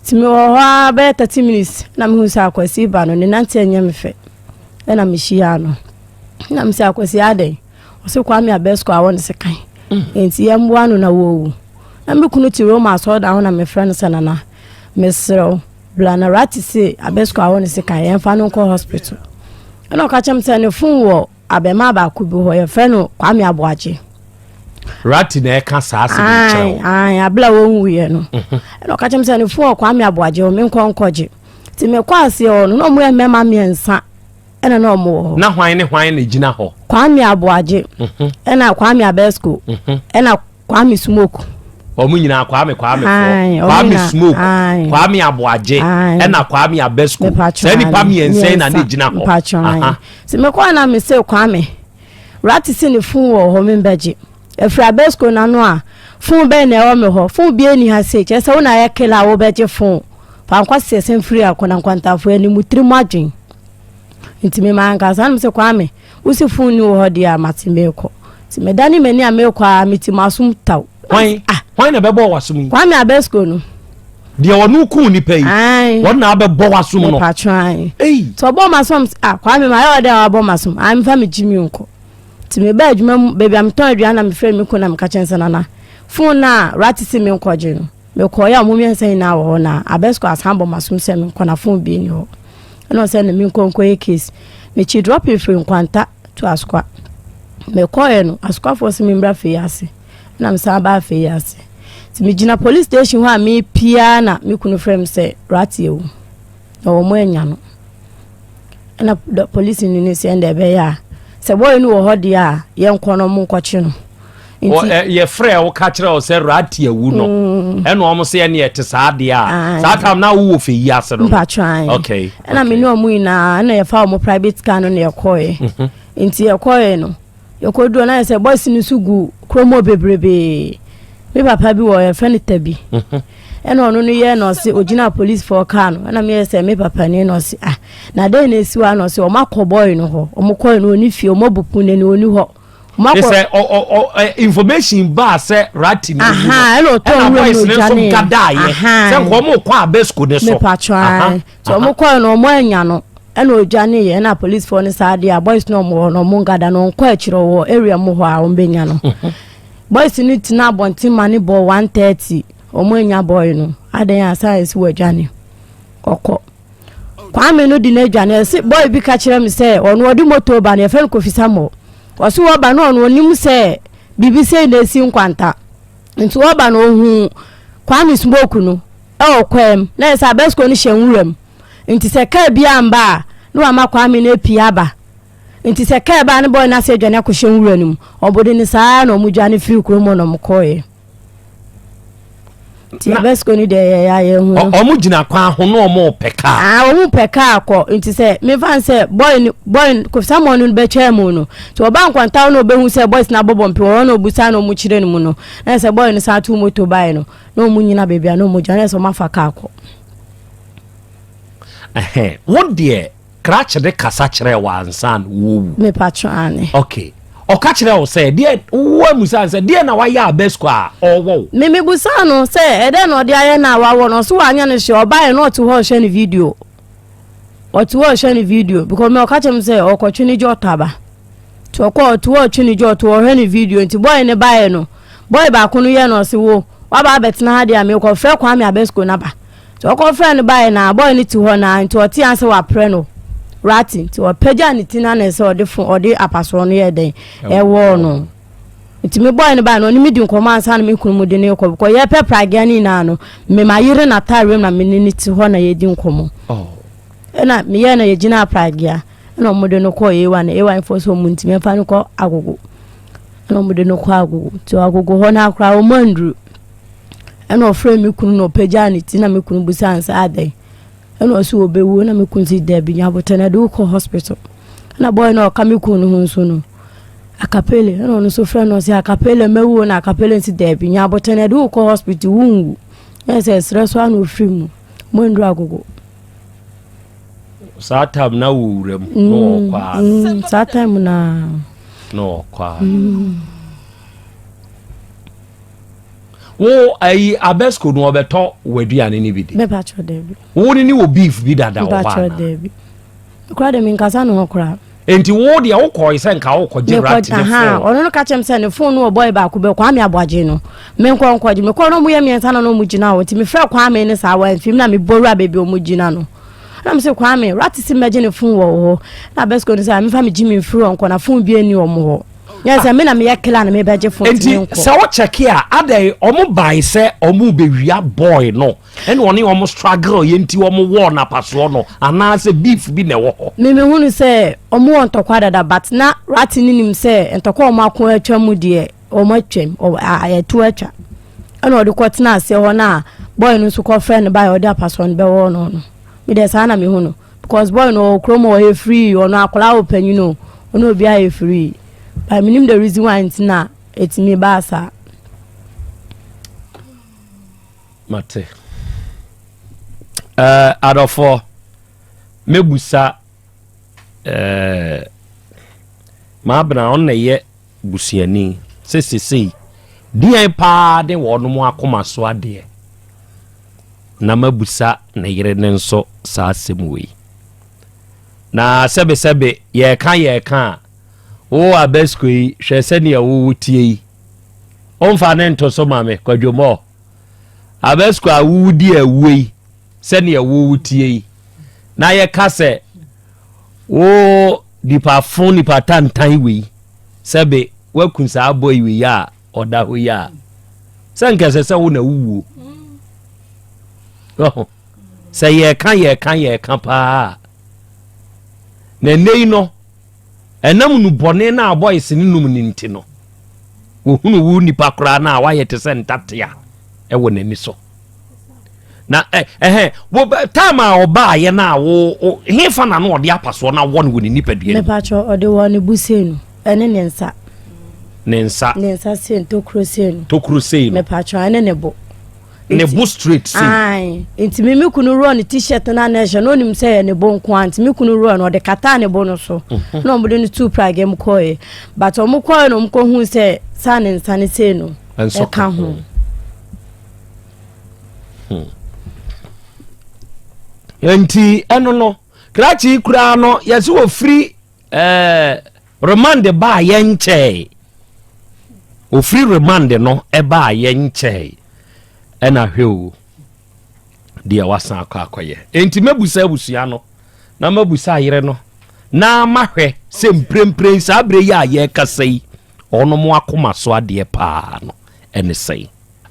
Nti mewɔ hɔ ara bɛyɛ 30 minutes na mehu sɛ Akwasi ba no ne nante nyɛ me fɛ. Ɛna mehyiaa no. Na mesɛ Akwasi adɛn? Ɔse Kwame Abɛsko awɔ ne sekan. Mm. Nti yɛmmoa no na wɔwu. Na me kunu te Roma asɔredan ho na mefrɛ no sɛ nana mesrɛ wo bla na rati se Abɛsko awɔ ne sekan yɛmfa no nkɔ hospital. Ɛna ɔka kyerɛ me sɛ ne fon wɔ abɛmaa baako bi hɔ yɛfrɛ no Kwame Aboagye. Rati na ɛka saa asɛm yi kyerɛ wo. Ae, abla wɔnwuiɛ no. Mhm. Ɛna ɔka kyerɛ me sɛ ne fon wɔ Kwame Aboagye hɔ menkɔ nkɔgye. Nti mekɔ aseɛ hɔ no na ɔmo yɛ mmarima mmiɛnsa ɛna na ɔmo wɔ hɔ. Na hwan ne hwan na gyina hɔ? Kwame Aboagye mhm. ɛna Kwame Abesco mhm. ɛna Kwame Smoke. Wɔn nyinaa Kwame Kwame foɔ. Kwame Smoke, Kwame Aboagye ɛna Kwame Abesco. Saa nipa mmiɛnsa yi na ne gyina hɔ. Nti mekɔɔ na mese Kwame Rati se ne fon wɔ hɔ membɛgye. Ɛfiri Abesco n'ano a fon bɛn na ɛwɔ me hɔ? Fon biara nni ha sei kyerɛ sɛ wo na ayɛ killer a wobɛgye fon. Fa nkwaseɛ sɛm firi akɔna nkwantafoɔ anim wo tirim adwen. Nti me mankasa na mese Kwame Wo se fon ni wɔ hɔ deɛ a mate meekɔ. Nti medane m'ani a meekɔ a mete m'asom taw. Hwan ah. Hwan na ɛbɛbɔ w'asom yi? Kwame Abesco no. Deɛ ɔno kuu nipa yi. Ae. Wɔn na abɛbɔ w'asom no. Mepatwo ae. Ei. Nti ɔbɔ m'asom ah Kwame ma ayɛ ɔdɛ a wabɔ m'asom. Ae mefa me gyimi nkɔ. Nti meba adwuma mu baabi a metɔn aduane na mefrɛ me kunu na meka kyerɛ no sɛ nana fon no a rate se menkɔgye no. Mekɔeɛ a wɔn mmiɛnsa nyinaa wɔ hɔ na Abesco asan bɔ m'asom sɛ menkɔ na phone bi nni hɔ. Ɛna ɔsɛ na menkɔ nkɔyɛ case. Mekyi dropping firi Nkwanta to Asokwa. Mekɔeɛ no Asokwafoɔ sɛ memmra fei ase. Ɛna mesan baa fei ase. Nti megyina police station hɔ a mepia na me kunu frɛ me sɛ Ratty awu. Na wɔn anya no. Ɛna polisini no sɛ ɛnna ɛbɛyɛ a sɛ bɔyɛ no wɔ hɔ deɛ a yɛnkɔ no ɔmo nkɔkye no. Nti yɛfrɛ wo ka kyerɛ wo sɛ rati awu no mm. ɛna ɔmo sɛ ɛne ɛte saa deɛ a saa tam na wowɔ fɛ yi ase no. Mpatwan. Okay. Ɛna me ne ɔmo nyinaa ɛna yɛfa ɔmo private car no na yɛkɔɛ. Mhm. Nti yɛkɔɛ no. Yɛkɔduru na ayɛ sɛ boys no nso gu kurom hɔ bebrebee. Me papa bi wɔ yɛfrɛ no Tabi. Mhm. Ɛna ɔno no yɛ na ɔse ogyina policefoɔ kaa no. Ɛna meyɛ sɛ me papa ni na ɔse ah na dɛn na esi hɔ a na ɔse ɔmo akɔ boy no hɔ. Ɔmo kɔɛ no ɔni fie ɔmo abu pon n'ani ɔni hɔ. Ɔmo akɔ. Sɛ ɔ ɔ ɔ information baa sɛ rati na ewu no. Ɛna ɔtɔ nwura mu na boys no nso ɔdwane. gadaayɛ sɛ nka ɔmo kɔ abesco ne so. Mepatwa. Nti ɔmo kɔɛ no ɔmo anya no. Ɛna odwane yɛ ɛna police foɔ no saa deɛ a boys no ɔmo wɔ no ɔmo ngada no ɔnkɔ akyire ɔwɔ area mu hɔ a ɔmo bɛnya no boys no tena abɔnten ma ne bɔ 1:30 ɔmo anya boy no adan a saa esi wɔ adwane ɔkɔ Kwame no di n'adwane ɛsi boy bi ka kyerɛ me sɛ ɔno ɔde moto ba no yɛfrɛ no Kofi Samuel ɔsi wɔba no ɔno onim sɛ biribi sei na esi nkwanta nti wɔba no ohun Kwame smoke no ɛwɔ kwam na yɛ sɛ abɛsco no hyɛ nwura mu Nti sɛ kaa bi amba a, na wama Kwame no apue aba. Nti sɛ kaa ba a, ne bɔy no ase adwane akɔhyɛ nwura no mu. Ɔbode no saa ara na ɔmo dwane firii kurom hɔ na ɔmo kɔɔeɛ. Nti Abɛsco no deɛ yɛyɛ a yɛhu no. Ɔmo gyina kwan ho na ɔmo pɛ kaa. Ah, ɔmo pɛ kaa kɔ. Nti sɛ mefa no sɛ bɔy no bɔy no Kofi Samuel no bɛtwaa mu no, nti ɔba nkwantaw na ɔbɛhu sɛ boys no abɔbɔ mpe wɔ hɔ na ɔbusa na ɔmo kyerɛ no mu no, na sɛ bɔy no san too moto baeɛ no, na ɔmo nyina baabi a na ɔmo gyina na sɛ ɔmo afa kaa kɔ. Ɛhɛn, wo deɛ krakye de kasa kyerɛɛ wo ansa na wowu. Mepatwo ane. Okay. Ɔka kyerɛɛ wo sɛ deɛ wo amusa no sɛ deɛ na wayɛ abɛsco a ɔwɔ wo. Me mebusaa no sɛ ɛdɛn na ɔde ayɛ no a wawɔ no ɔso wanyɛ no hwee ɔbaeɛ na ɔte hɔ ɔhwɛ ne video ɔte hɔ ɔhwɛ ne video because me ɔka kyerɛ me sɛ ɔkɔtwe ne gye ɔtɔ aba. Nti ɔkɔ ɔte hɔ ɔtwe ne dwa ɔte hɔ ɔhwɛ ne video nti boy no baeɛ no boy baako no yɛ no ɔse wo waba abɛtena ha deɛ a mekɔfrɛ Kwame Abɛsco no aba nti ɔkɔfrɛ no baeɛ na boy no te hɔ na nti ɔte ansa waprɛ no rati nti ɔpagya ne ti na na ɛsɛ ɔde fo ɔde apasoɔ no yɛ dɛn ɛwɔɔ no nti me boy no baeɛ no ɔne me di nkɔmmɔ ansa na me kunu mu de ne kɔ bikɔ yɛpɛ pragea no nyinaa no me ma yere n'ataareɛ mu na me ne ne te hɔ na yɛdi nkɔmmɔ oh. ɛna meyɛ na yɛgyina pragea ɛna wɔn de no kɔɔ A1 A1 foɔ sɛ wɔn ntumi mfa no kɔ agogo ɛna wɔn de no kɔ agogo nti agogo hɔ no akora wɔn anduru ɛna ɔfrɛ me kunu na ɔpagyaa ne ti na me kunu busa nsa adɛn. Ɛna ɔse ɔbɛwu ɛna me kun se dabi nya abotɛ na ɛde wo kɔ hospital. Ɛna boy no a ɔka me kun no ho nso no akapele ɛna ɔno nso frɛ no ɔse akapele mɛwu o na akapele nso dabi nya abotɛ na ɛde wo kɔ hospital wonwu. Ɛna sɛ ɛserɛ so ana ɔfiri mu mo nduru agogo. Saa time na wɔ wura mu na ɔkɔ a. Saa time na. Na ɔkɔ a. Wo ayi abesco no ɔbɛtɔ w'aduane no bi di. Bɛpa kyerɛ daabi. Wo ne ne wɔ beef bi dada wɔ hɔ ana? Daabi. Kora de menkasa ne ho koraa. Enti wo deɛ wokɔe sɛ nka wokɔgye rat ne phone. Ɔno no ka kyerɛ me sɛ ne phone no wɔ boy baako bɛ Kwame Aboagye no. Menkɔ nkɔgye. Mekɔ no ɔmo yɛ mmiɛnsa na na ɔmo gyina hɔ. Nti mefrɛ Kwame ne saa wamfim na mebɔ wura baabi ɔmo gyina no. Na me sɛ Kwame, rat si mmɛgye ne phone wɔ hɔ. Na Abesco no sɛ mefa me gye me mfiri hɔ nkɔ na phone bi ani ɔmo hɔ. Yɛ sɛ me na meyɛ killer na mebɛgye phone nti menkɔ. Sɛ wo check a adɛn ɔmo bae sɛ ɔmo bɛwia boy no ɛna ɔne ɔmo struggle yɛ nti ɔmo wɔɔ no apasoɔ no anaasɛ beef bi na ɛwɔ hɔ. Me mehunu sɛ ɔmo wɔ ntɔkwa dada but na Ratty no nim sɛ ntɔkwa a ɔmo ako atwa mu deɛ ɔmo atwam ɛto atwa ɛna ɔde kɔ tena aseɛ hɔ na boy no nso kɔ frɛ no bae ɔde apasoɔ no bɛwɔ no no me deɛ saa na mehu no because boy no ɔwɔ kurom ɔyɛ free ɔno akwadaa wɔ panyin o ɔno obi ayɛ free but menim the reason why nti na ɛtumi baa saa. Mate. Uh, adɔfoɔ mɛbusa uh, maabena ɔno na ɛyɛ busuani sɛ sesei deɛn paa de wɔnom akoma so adeɛ na mabusa ne yere ne nso saa asɛm wei na sɛbesɛbe yɛka yɛka a wo abɛsko yi hwɛ sɛnea wowo tie yi Womfa ne nto so ma me, Kwadwo Moore. Abasco a wowodi awuo yi, sɛdeɛ wo wotie yi, na yɛka sɛ wo nipa fo nipa tantan wei, sɛbe woaku saa boy wei a ɔda hɔ yi a, sɛ nka ɛsɛ sɛ wo na wowuo. Sɛ yɛka yɛka yɛka paa na ɛnɛ yi no Ɛnam nnubɔne no a boys no nom no nti no, wɔhunu wo nipa koraa no a woayɛ te sɛ ntatea wɔ n'ani so. Na ɛhɛ wo time a ɔbaayɛ no a wo hefa na no ɔde apasoɔ no awɔ no wɔ ne nipadua no mu. Mepakyɛ ɔde wɔ ne bu sei no ɛne ne nsa. Ne nsa. Ne nsa sei tokuro sei no. Tokuro sei no. Mepakyɛ ɛne ne bo. Ne bo straight sei. Ae, nti me me kunu worɔ ne t-shirt no a na ɛhyɛ no onim sɛ ɛyɛ ne bo nko a nti me kunu worɔ no ɔde kataa ne bo no so mhm. na wɔde no tuu pragya mu kɔɛ but wɔn kɔɛ na wɔn kɔhu sɛ saa ne nsa ne sei no ɛka ho. Hmm. Nti ɛno no krakye koraa no yɛsɛ wɔfiri Ɛɛ remand baa yɛ nkyɛe. Ofiri remand no ɛbaa yɛ nkyɛe. Ɛna hwɛ o deɛ wasan akɔ akɔyɛ. Enti mɛbusa abusua no na mɛbusa ayere no na mahwɛ sɛ mprempren saa berɛ yi a yɛrekasa yi ɔnom akoma so adeɛ paa no ɛne sɛn.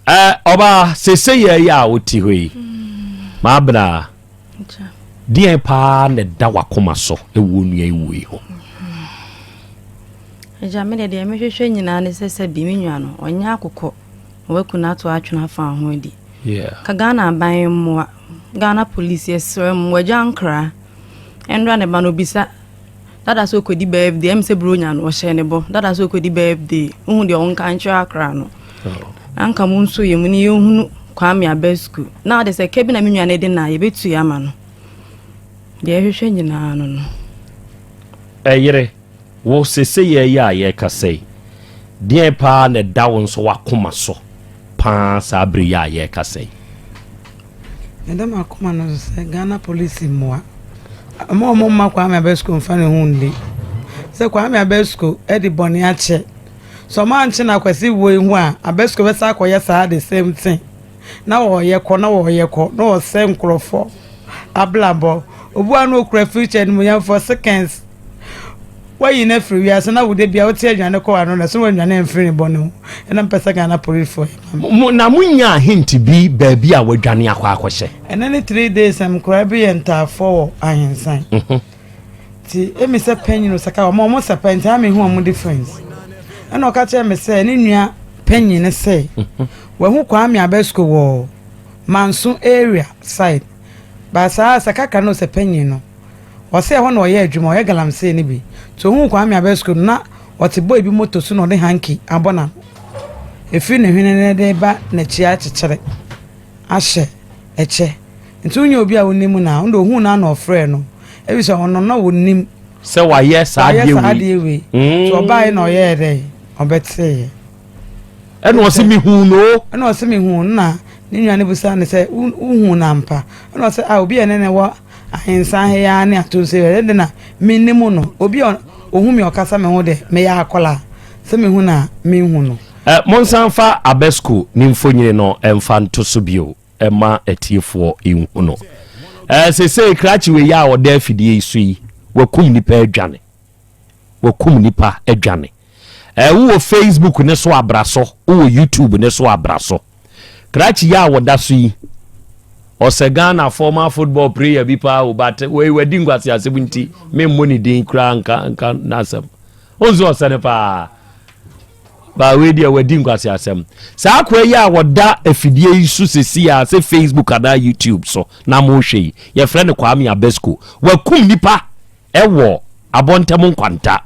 Ɛ, ɔbaa, seesei yi a wote hɔ yi, Maabena, deɛn paa na ɛda w'akoma so wɔ wo nua yi wuo yi ho? Agya, me deɛ deɛ mehwehwɛ nyinaa ne sɛ sɛ bi me nua no, ɔnyɛ akokɔ na waku no ato atwene afa ho adi. Ka Ghana aban mmoa, Ghana police yɛsrɛ mo, wagya nkra. Ɛnora ne ba no obisa Dada sɛ ɔkɔdi birthday, ɛm sɛ buronya no ɔhyɛ ne bɔ. Dada sɛ ɔkɔdi birthday, wohu deɛ ɔnka nkyerɛ akra no. Oh. Na nka mo nso yɛ mu ne yɛhunu Kwame aba sukuu. Na ɔde sɛ kɛ bi na me nua no de na yɛbɛtu yɛ ama no. Deɛ ɛhwehwɛ nyinaa no no. Ɛyere, wo sese yɛ yɛ a yɛrekasa yi, deɛn paa na ɛda wo nso w'akoma so paa saa bere yi a yɛrekasa yi? Meda m'akoma no so sɛ Ghana polisi mmoa. Mma wɔn mma Kwame Abesco mfa ne ho nni. Sɛ Kwame Abesco de bɔne akyɛ. Sɛ wɔn ankye no Akwasi wuo yi ho a, Abesco bɛsa akɔyɛ saa the same thing. Na wɔyɛ kɔ na wɔyɛ kɔ na wɔsɛ nkurɔfoɔ abrabɔ. Obi wa na okura future animuonyamfoɔ seconds. Wayi no afiri wiase na wo da bia wote adwane kɔ ano na so wanwane amfiri ne bɔne ho. Ɛna mpɛ sɛ Ghana policefoɔ yɛ ma me. Mo na mo nyaa hint bi baabi a wadwane akɔ akɔhyɛ? Ɛnɛ ne 3 days na nkwadaa bi yɛ ntaafoɔ wɔ ahensan. Nti emi sɛ panyin o sɛ ka wɔn wɔn sɛ pɛ nti ama mehu wɔn difference. Ɛna ɔka kyerɛ me sɛ ne nua panyin ne sɛ wahu Kwame Abesco wɔ Manso area side. But saa sɛ kakra no sɛ panyin no, ɔsɛ ɛhɔ na ɔyɛ adwuma, ɔyɛ galamsey no bi. Nti ohuu Kwame Abesco no, na ɔte boy bi moto so na ɔde hanky abɔ n'ano. Efiri ne hwene no de ba n'akyi akyekyere ahyɛ ɛkyɛ. Nti wonyɛ obi a wonim no a, ɔno de ohuu no a na ɔfrɛɛ no. Ebisa ɔno na onim. Sɛ wayɛ saa Wayɛ adeɛ saa wei. adeɛ wei. Nti ɔbaeɛ na ɔyɛɛ dɛn? Ɔbɛteeɛ. Ɛna ɔse mehuu no o. Ɛna ɔse mehuu no na ne nua no bisaa no sɛ wohuu no ampa? Ɛna ɔse ah obi a ɛne ne wɔ ahensan ha yi ara ne ato nsa yi ɛde na mennim no. Obi a ohu me ɔkasa me ho de meyɛ akwadaa sɛ mehu no a menhu no. Eh, monsan mfa Abesco ne mfonyini no mfa nto so bio mma atiefoɔ nhu no. Eh, sesei krakye wei a ɔda afidie yi so yi, wakum nipa adwane. Wakum nipa adwane. Eh, wowɔ Facebook ne so abra so, wowɔ YouTube ne so abra so. Krakye yi a wɔda so yi, ɔsɛ Ghana former football player bi paa o, but wei wadi nkwaseasɛm nti, memmɔ ne din koraa nka nka n'asɛm. Wonso ɔsɛ no paa. Ba wei deɛ wadi nkwaseasɛm. Saa akoa yi a wɔda afidie yi so sesi a sɛ Facebook anaa YouTube so na mohwɛ yi, yɛfrɛ no Kwame Abesco. Wakum nipa ɛwɔ abɔntɛm nkwanta.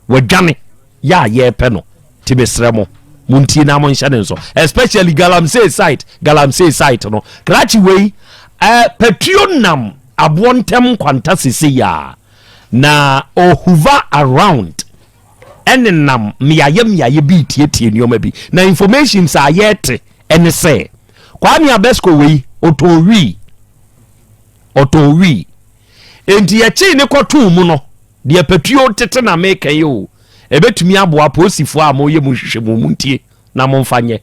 Wadwane yɛ a yɛrepɛ no. Nti mesrɛ mo, montie na monhyɛ ne nso. Especially Galamsey site, Galamsey site no. Krakye wei, eh, patuo nam aboɔ ntɛm nkwanta sesei a, na ɔhover around ɛnenam mmeaeɛ mmeaeɛ bi retietie nneɛma bi. Na informations a yɛrete ɛne sɛ, Kwame Abesco wei, ɔtɔn wii. Ɔtɔn wii. Enti yɛkyee ne kɔtoo mu no, deɛ patuo tete na meka yi o, ɛbɛtumi aboa apolisifoɔ a moyɛ mu nhwehwɛmu, montie na momfa nyɛ.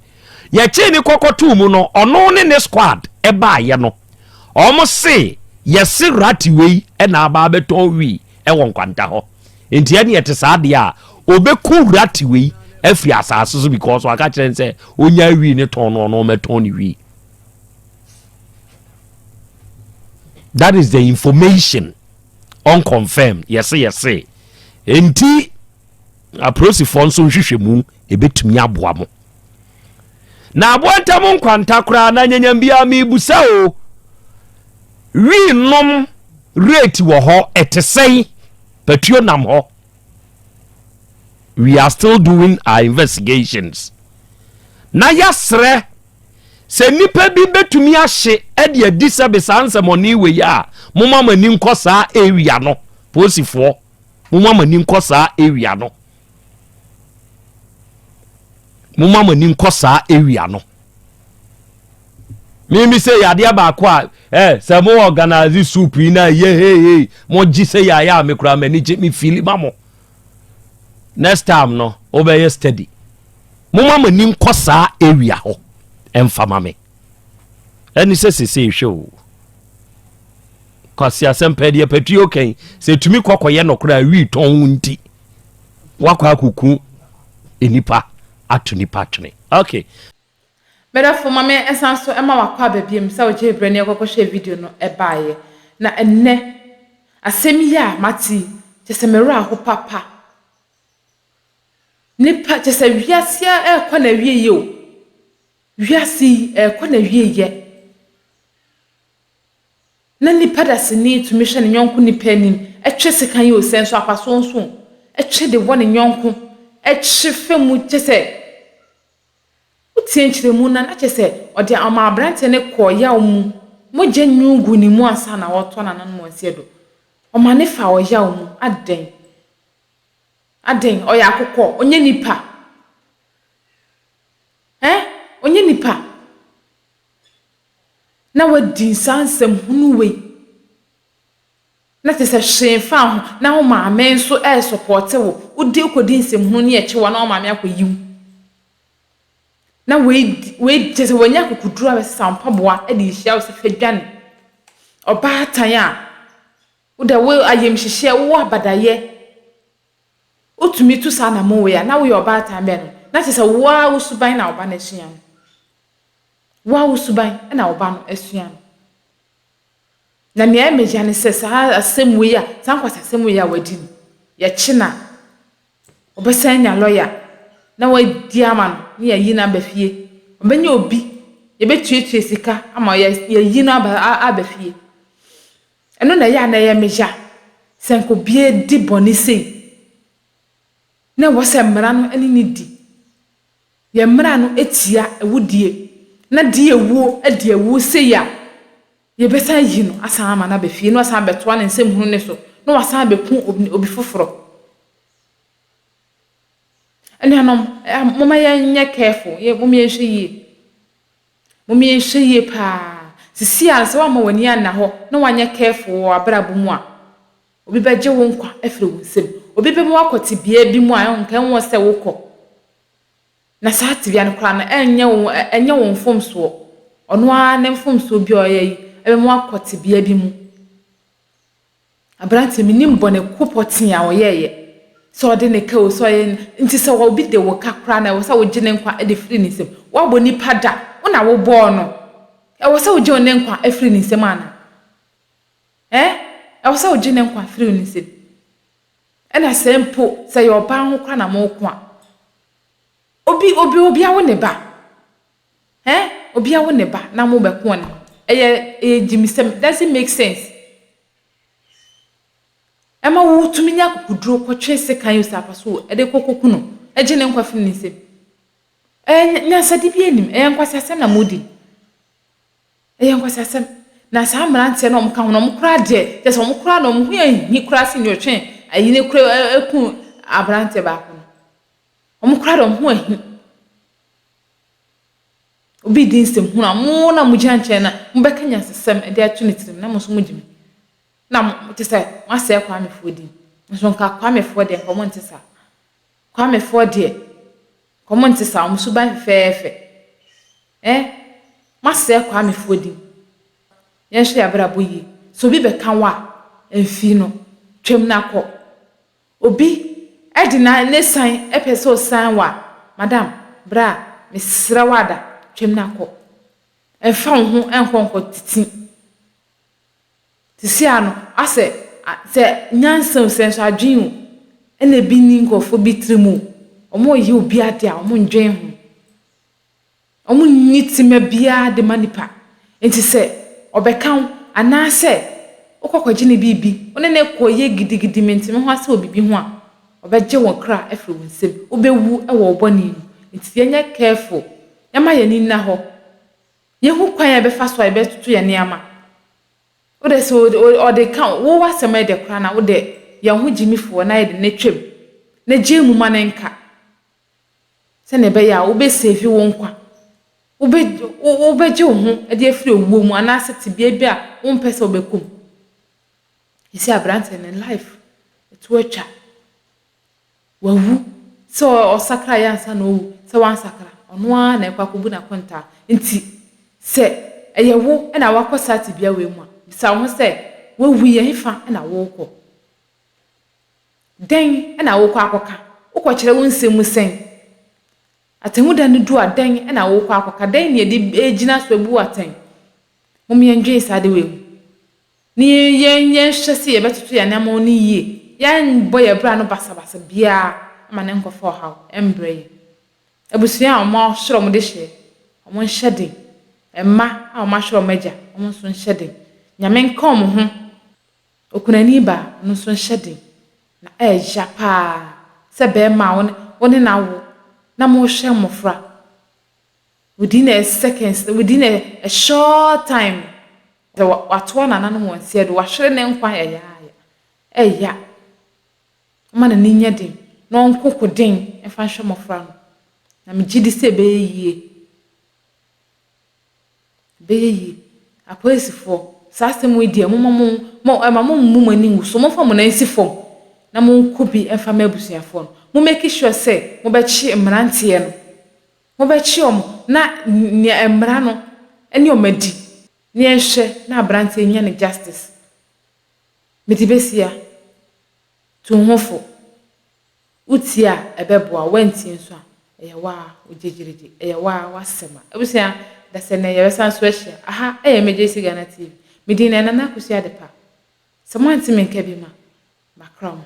Yɛkyee ne kɔkɔtoo mu no, ɔno ne ne squad ɛbaayɛ no, wɔn se yɛse rati wei ɛna aba abɛtɔn wii ɛwɔ nkwanta hɔ. Nti ɛne ɛte saa deɛ a, ɔbɛku rati wei afiri asase so because waka kyerɛ no sɛ ɔnya wii ne tɔn no, ɔno ɔmɛtɔn ne wii. That is the information unconfirmed. Yɛse yɛse. Nti apolisifoɔ nso nhwehwɛmu ɛbɛtumi aboa mo. Na aboa ntam nkwanta koraa na nyanyam biara mebusa o. Wii nom rate wɔ hɔ ɛte sɛn? Patuo nam hɔ. We are still doing our investigations. Na yɛasrɛ sɛ nnipa bi bɛtumi ahye de adi sɛbe saa nsɛmɔne wei a, momma mo ani nkɔ saa area no. Polisifoɔ, momma mo ani nkɔ saa area no. Momma mo ani nkɔ saa area no. Mimi sɛ yadeɛ baako a eh, sɛ mo organize soup yi na yɛ hey hey mo gye sɛ yɛ ayɛ a me koraa m'ani gye me fili ma mo. Next time no wobɛyɛ steady. Momma mo ani nkɔ saa area hɔ ɛmfa ma me. Ɛne sɛ sesei hwɛ o. Kwasi asɛm pɛ deɛ patuo kan sɛ tumi kɔkɔyɛ nɔkorɛ a wii tɔn nti wakɔ akɔku nipa ato nipa twene. Okay. Medɔfo ma me nsan so ma wakɔ aba biom sɛ wogyee berɛ ne yɛkɔkɔhwɛɛ video no baeɛ. Na ɛnnɛ asɛm yi a mate yi kyerɛ sɛ me werɛ aho papa. Nipa kyerɛ sɛ wiase ɛrekɔ n'awieɛ o. Wiase yi ɛrekɔ n'awieɛ. Na nipa dasani tumi hwɛ ne yɔnko nipa anim twe sekan yi o, sɛ nso akwasoɔ nso o, twe de wɔ ne yɔnko, twe fa mu kyɛ sɛ wotie nkyerɛmu no a na kyerɛ sɛ ɔde ɔma aberanteɛ no kɔɔ yaw mu, mogya nwunu guu ne mu ansa na ɔretɔ n'anan mu nseɛ do. Ɔma ne fa ɔyaw mu, adɛn? Adɛn? Ɔyɛ akokɔ, ɔnyɛ nipa. Ɛ? Ɔnyɛ nipa. Na wadi saa nsɛm hunu wei na kyerɛ sɛ hwee mfa ho na wo maame nso ɛresɔpɔte wo wodi wokɔdi nsɛm hunu ne ɛkye wo na wo maame akɔyi wo na wei wei kyerɛ sɛ wanya akokoduro a bɛsesa wo mpaboa de rehyia wo sɛ fa dwane ɔbaatan a wode wo ayamhyehyeɛ wowɔ abadayɛ wotumi tu saa anamɔ wei a na woyɛ ɔbaatan bɛn no na kyerɛ sɛ wo ara wo suban na wo ba no asua no. Wo ara wo suban na wo ba no asua no. Na nea ɛyɛ me ya ne sɛ saa asɛm wei a, saa nkwasasɛm wei a wadi no, yɛkye no a, ɔbɛsan anya lɔya na wadi ama no na yɛayi no aba fie. Ɔbɛnya obi, yɛbɛtuatua sika ama yɛayi no aba aba fie. Ɛno na ɛyɛ a na ɛyɛ me ya sɛ nka obi adi bɔne sei na ɛwɔ sɛ mmara no ne no di. Yɛn mmara no tia awudie na di awuo adi awuo sei a, yɛbɛsan ayi no asan ama no aba fie na wasan abɛtoa ne nsɛm hunu no so na wasan abɛku obi foforɔ. Anuanom, momma yɛnyɛ careful, momma yɛnhwɛ yie. Momma yɛnhwɛ yie paa. Sisi a sɛ woamma w'ani anna hɔ na woanyɛ careful wɔ w'abrabɔ mu a, obi bɛgye wo nkwa afiri wo nsam. Obi bɛma woakɔ tebea bi mu a nka ɛnwɔ sɛ wokɔ. Na saa tebea no koraa no, ɛnyɛ wo ɛnyɛ wo mfomsoɔ. Ɔno ara ne mfomsoɔ bi a ɔyɛ yi ɛbɛma woakɔ tebea bi mu. Aberanteɛ, mennim bɔne ko pɔtee a ɔyɛeɛ. Sɛ ɔde ne ka o, sɛ ɔyɛ nti sɛ obi de wo ka koraa no, ɛwɔ sɛ wogye ne nkwa de firi ne nsam. Woabɔ nipa da, wo na wobɔɔ no. Ɛwɔ sɛ wogye ne nkwa firi ne nsam anaa? Ɛɛ, ɛwɔ sɛ wogye ne nkwa firi ne nsam. Ɛna sɛ mpo sɛ ɛyɛ ɔbaa ho koraa na moko a, obi obi obi awo ne ba. Ɛɛ, obi awo ne ba na mobɛko wɔ ne ho. Ɛyɛ ɛyɛ gyimisɛm. Doesn't make sense. Ɛma wotumi nya akokoduro kɔtwe sekan yi sɛ apa so ɛde kɔ kɔku no, ɛgye ne nkwa firi ne nsam. Ɛyɛ nyansade bi anim, ɛyɛ nkwaseasɛm na modi. Ɛyɛ nkwaseasɛm. Na saa mmeranteɛ no a wɔka ho no, wɔn koraa deɛ, kyerɛ sɛ wɔn koraa na wɔn ho yɛ nhi koraa sen deɛ ɔtwe ayi no kura ɛku aberanteɛ baako no. Wɔn koraa deɛ wɔn ho ahi. Obi di nsɛm hunu a, mo na mogyina nkyɛn na mobɛka nyansasɛm de ato ne tirim na mo nso mogye mu. Na mo te sɛ moasɛe Kwamefoɔ din. Nso nka Kwamefoɔ deɛ nka wɔn nte saa. Kwamefoɔ deɛ nka wɔn nte saa, wɔn suban fɛfɛɛfɛ. Eh, moasɛe Kwamefoɔ din. Yɛnhwɛ yɛn abrabɔ yie. Sɛ obi bɛka wo a, mfi no, twam na kɔ. Obi de na ne san pɛ sɛ ɔsan wo a, madam, bra, mesrɛ wo ada, twam na kɔ. Mfa wo ho nkɔ nkɔtete. Sisi ano, asɛ sɛ nyansa o, sɛ nso adwene o, ɛna ebi nni nkurɔfoɔ bi tirim o. Wɔreyɛ obi ade a, wɔndwen ho. Wɔnni tema biara de ma nipa. Nti sɛ ɔbɛka wo anaasɛ wokɔ kɔgye ne biribi, wo ne no kɔyɛ gidigidi mente-me-ho-ase wɔ biribi ho a, ɔbɛgye wo kra afiri wo nsam. Wobɛwu wɔ wo bɔne mu. Nti yɛnyɛ careful. Yɛmma yɛn ani nna hɔ. Yɛnhu kwan a yɛbɛfa so a yɛbɛtoto yɛn nneɛma. Wo de sɛ ɔde ka wo w'asɛm yɛ dɛ koraa na wo de yɛn ho gyimifoɔ na yɛde no atwam na gyae mu ma no nka. Sɛnea ɛbɛyɛ a wobɛsave wo nkwa. Wobɛ wobɛgye wo ho de afiri owuo mu anaasɛ tebea bi a wompɛ sɛ wobɛkɔ mu. Ɛsi aberanteɛ no life ɛto atwa. Wawu. Sɛ ɔsakra yɛ ansa na ɔwu, sɛ wansakra, ɔno ara na ɛkɔ akɔbu n'akontaa. Nti sɛ ɛyɛ wo na wakɔ saa tebea wei mu a, bisa wo ho sɛ, wawu yi ɛhefa na worekɔ? Dɛn na worekɔ akɔka? Wokɔkyerɛ wo nsɛm mu sɛn? Atemmuda no du a, dɛn na worekɔ akɔka? Dɛn na yɛde regyina so abu wo atɛn? Mom yɛndwen saa ade wei ho. Na yɛnhwɛ sɛ yɛbɛtoto yɛn anammɔn no yie. Yɛremmɔ yɛn bra no basabasa biara ma no nkɔfa ɔhaw mbrɛ yɛn. Abusua a wɔahwere wɔn dehyeɛ, wɔnhyɛ den. Mma a wɔahwere wɔn agya, wɔn nso nhyɛ den. Nyame nka wɔn ho. Okunani baa, ɔno nso nhyɛ den. Na ɛyɛ paa sɛ barima a wo ne no awo na mohwɛ mmɔfra within a seconds, within a short time, sɛ watoa nananom wɔn nseɛ do, wahwere ne nkwa yayaaya. Ɛya. Ɔma n'ani nyɛ den na ɔnko ko den mfa nhwɛ mmɔfra no. Na megye di sɛ ɛbɛyɛ yie. Ɛbɛyɛ yie. Apolisifoɔ, saa asɛm wei deɛ momma mo, mo, ɛma mo mmu mo ani ngu so. Momfa mo nan nsi fam na monkɔ bi mfa ma abusuafoɔ no. Mo make sure sɛ mobɛkye mmeranteɛ no. Mobɛkye wɔn na nea mmara no ne wɔn adi. Na yɛnhwɛ na aberanteɛ nya ne justice. Mede bɛsia. Tu wo ho fo. Wotie a, ɛbɛboa wo, woantie nso a, ɛyɛ wo ara wo gyegyeregye, ɛyɛ wo ara w'asɛm a. Abusua, dasɛ nnɛ yɛbɛsan so ahyia. Aha yɛ Emergency Ghana TV. Me din ne Nana Akosua Adepa. Sɛ moante me nka bi ma, makra mo.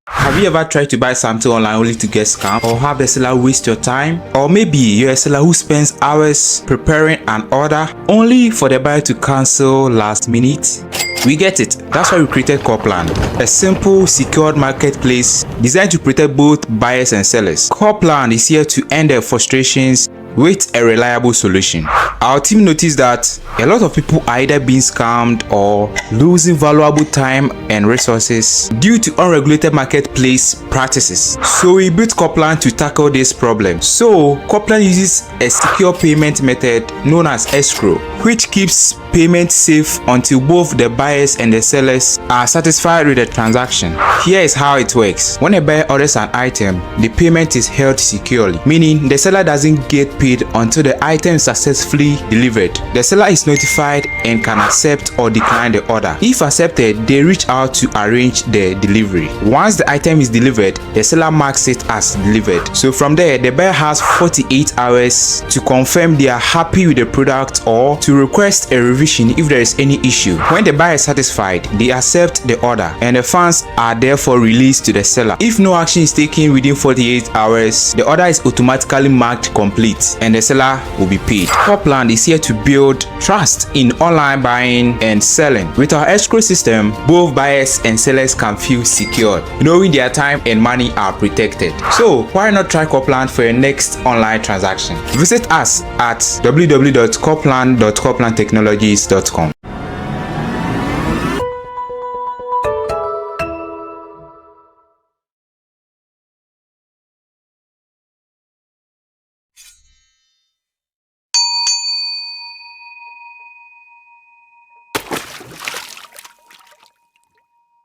Have you ever tried to buy something online only to get scammed or have the seller waste your time? Or maybe you're a seller who spends hours preparing an order only for the buyer to cancel last minute? We get it. That's why we created Copland, a simple, secured marketplace designed to protect both buyers and sellers. Copland is here to end their frustrations with a reliable solution. Our team noticed that a lot of people are either being scammed or losing valuable time and resources due to unregulated marketplace practices. So we built Copland to tackle this problem. So Copland uses a secure payment method known as escrow, which keeps payment safe until both the buyers and the sellers are satisfied with the transaction. Here is how it works. When a buyer orders an item, the payment is held securely, meaning the seller doesn't get paid until the item is successfully delivered. The seller is notified and can accept or decline the order. If accepted, they reach out to arrange the delivery. Once the item is delivered, the seller marks it as delivered. So from there, the buyer has 48 hours to confirm they are happy with the product or to request a revision if there is any issue. When the buyer is satisfied, they accept the order and the funds are therefore released to the seller. If no action is taken within 48 hours, the order is automatically marked complete and the seller will be paid. Copland is here to build trust in online buying and selling. With our escrow system, both buyers and sellers can feel secure, knowing their time and money are protected. So why not try Copland for your next online transaction? Visit us at www.copland.coplandtechnologies.com.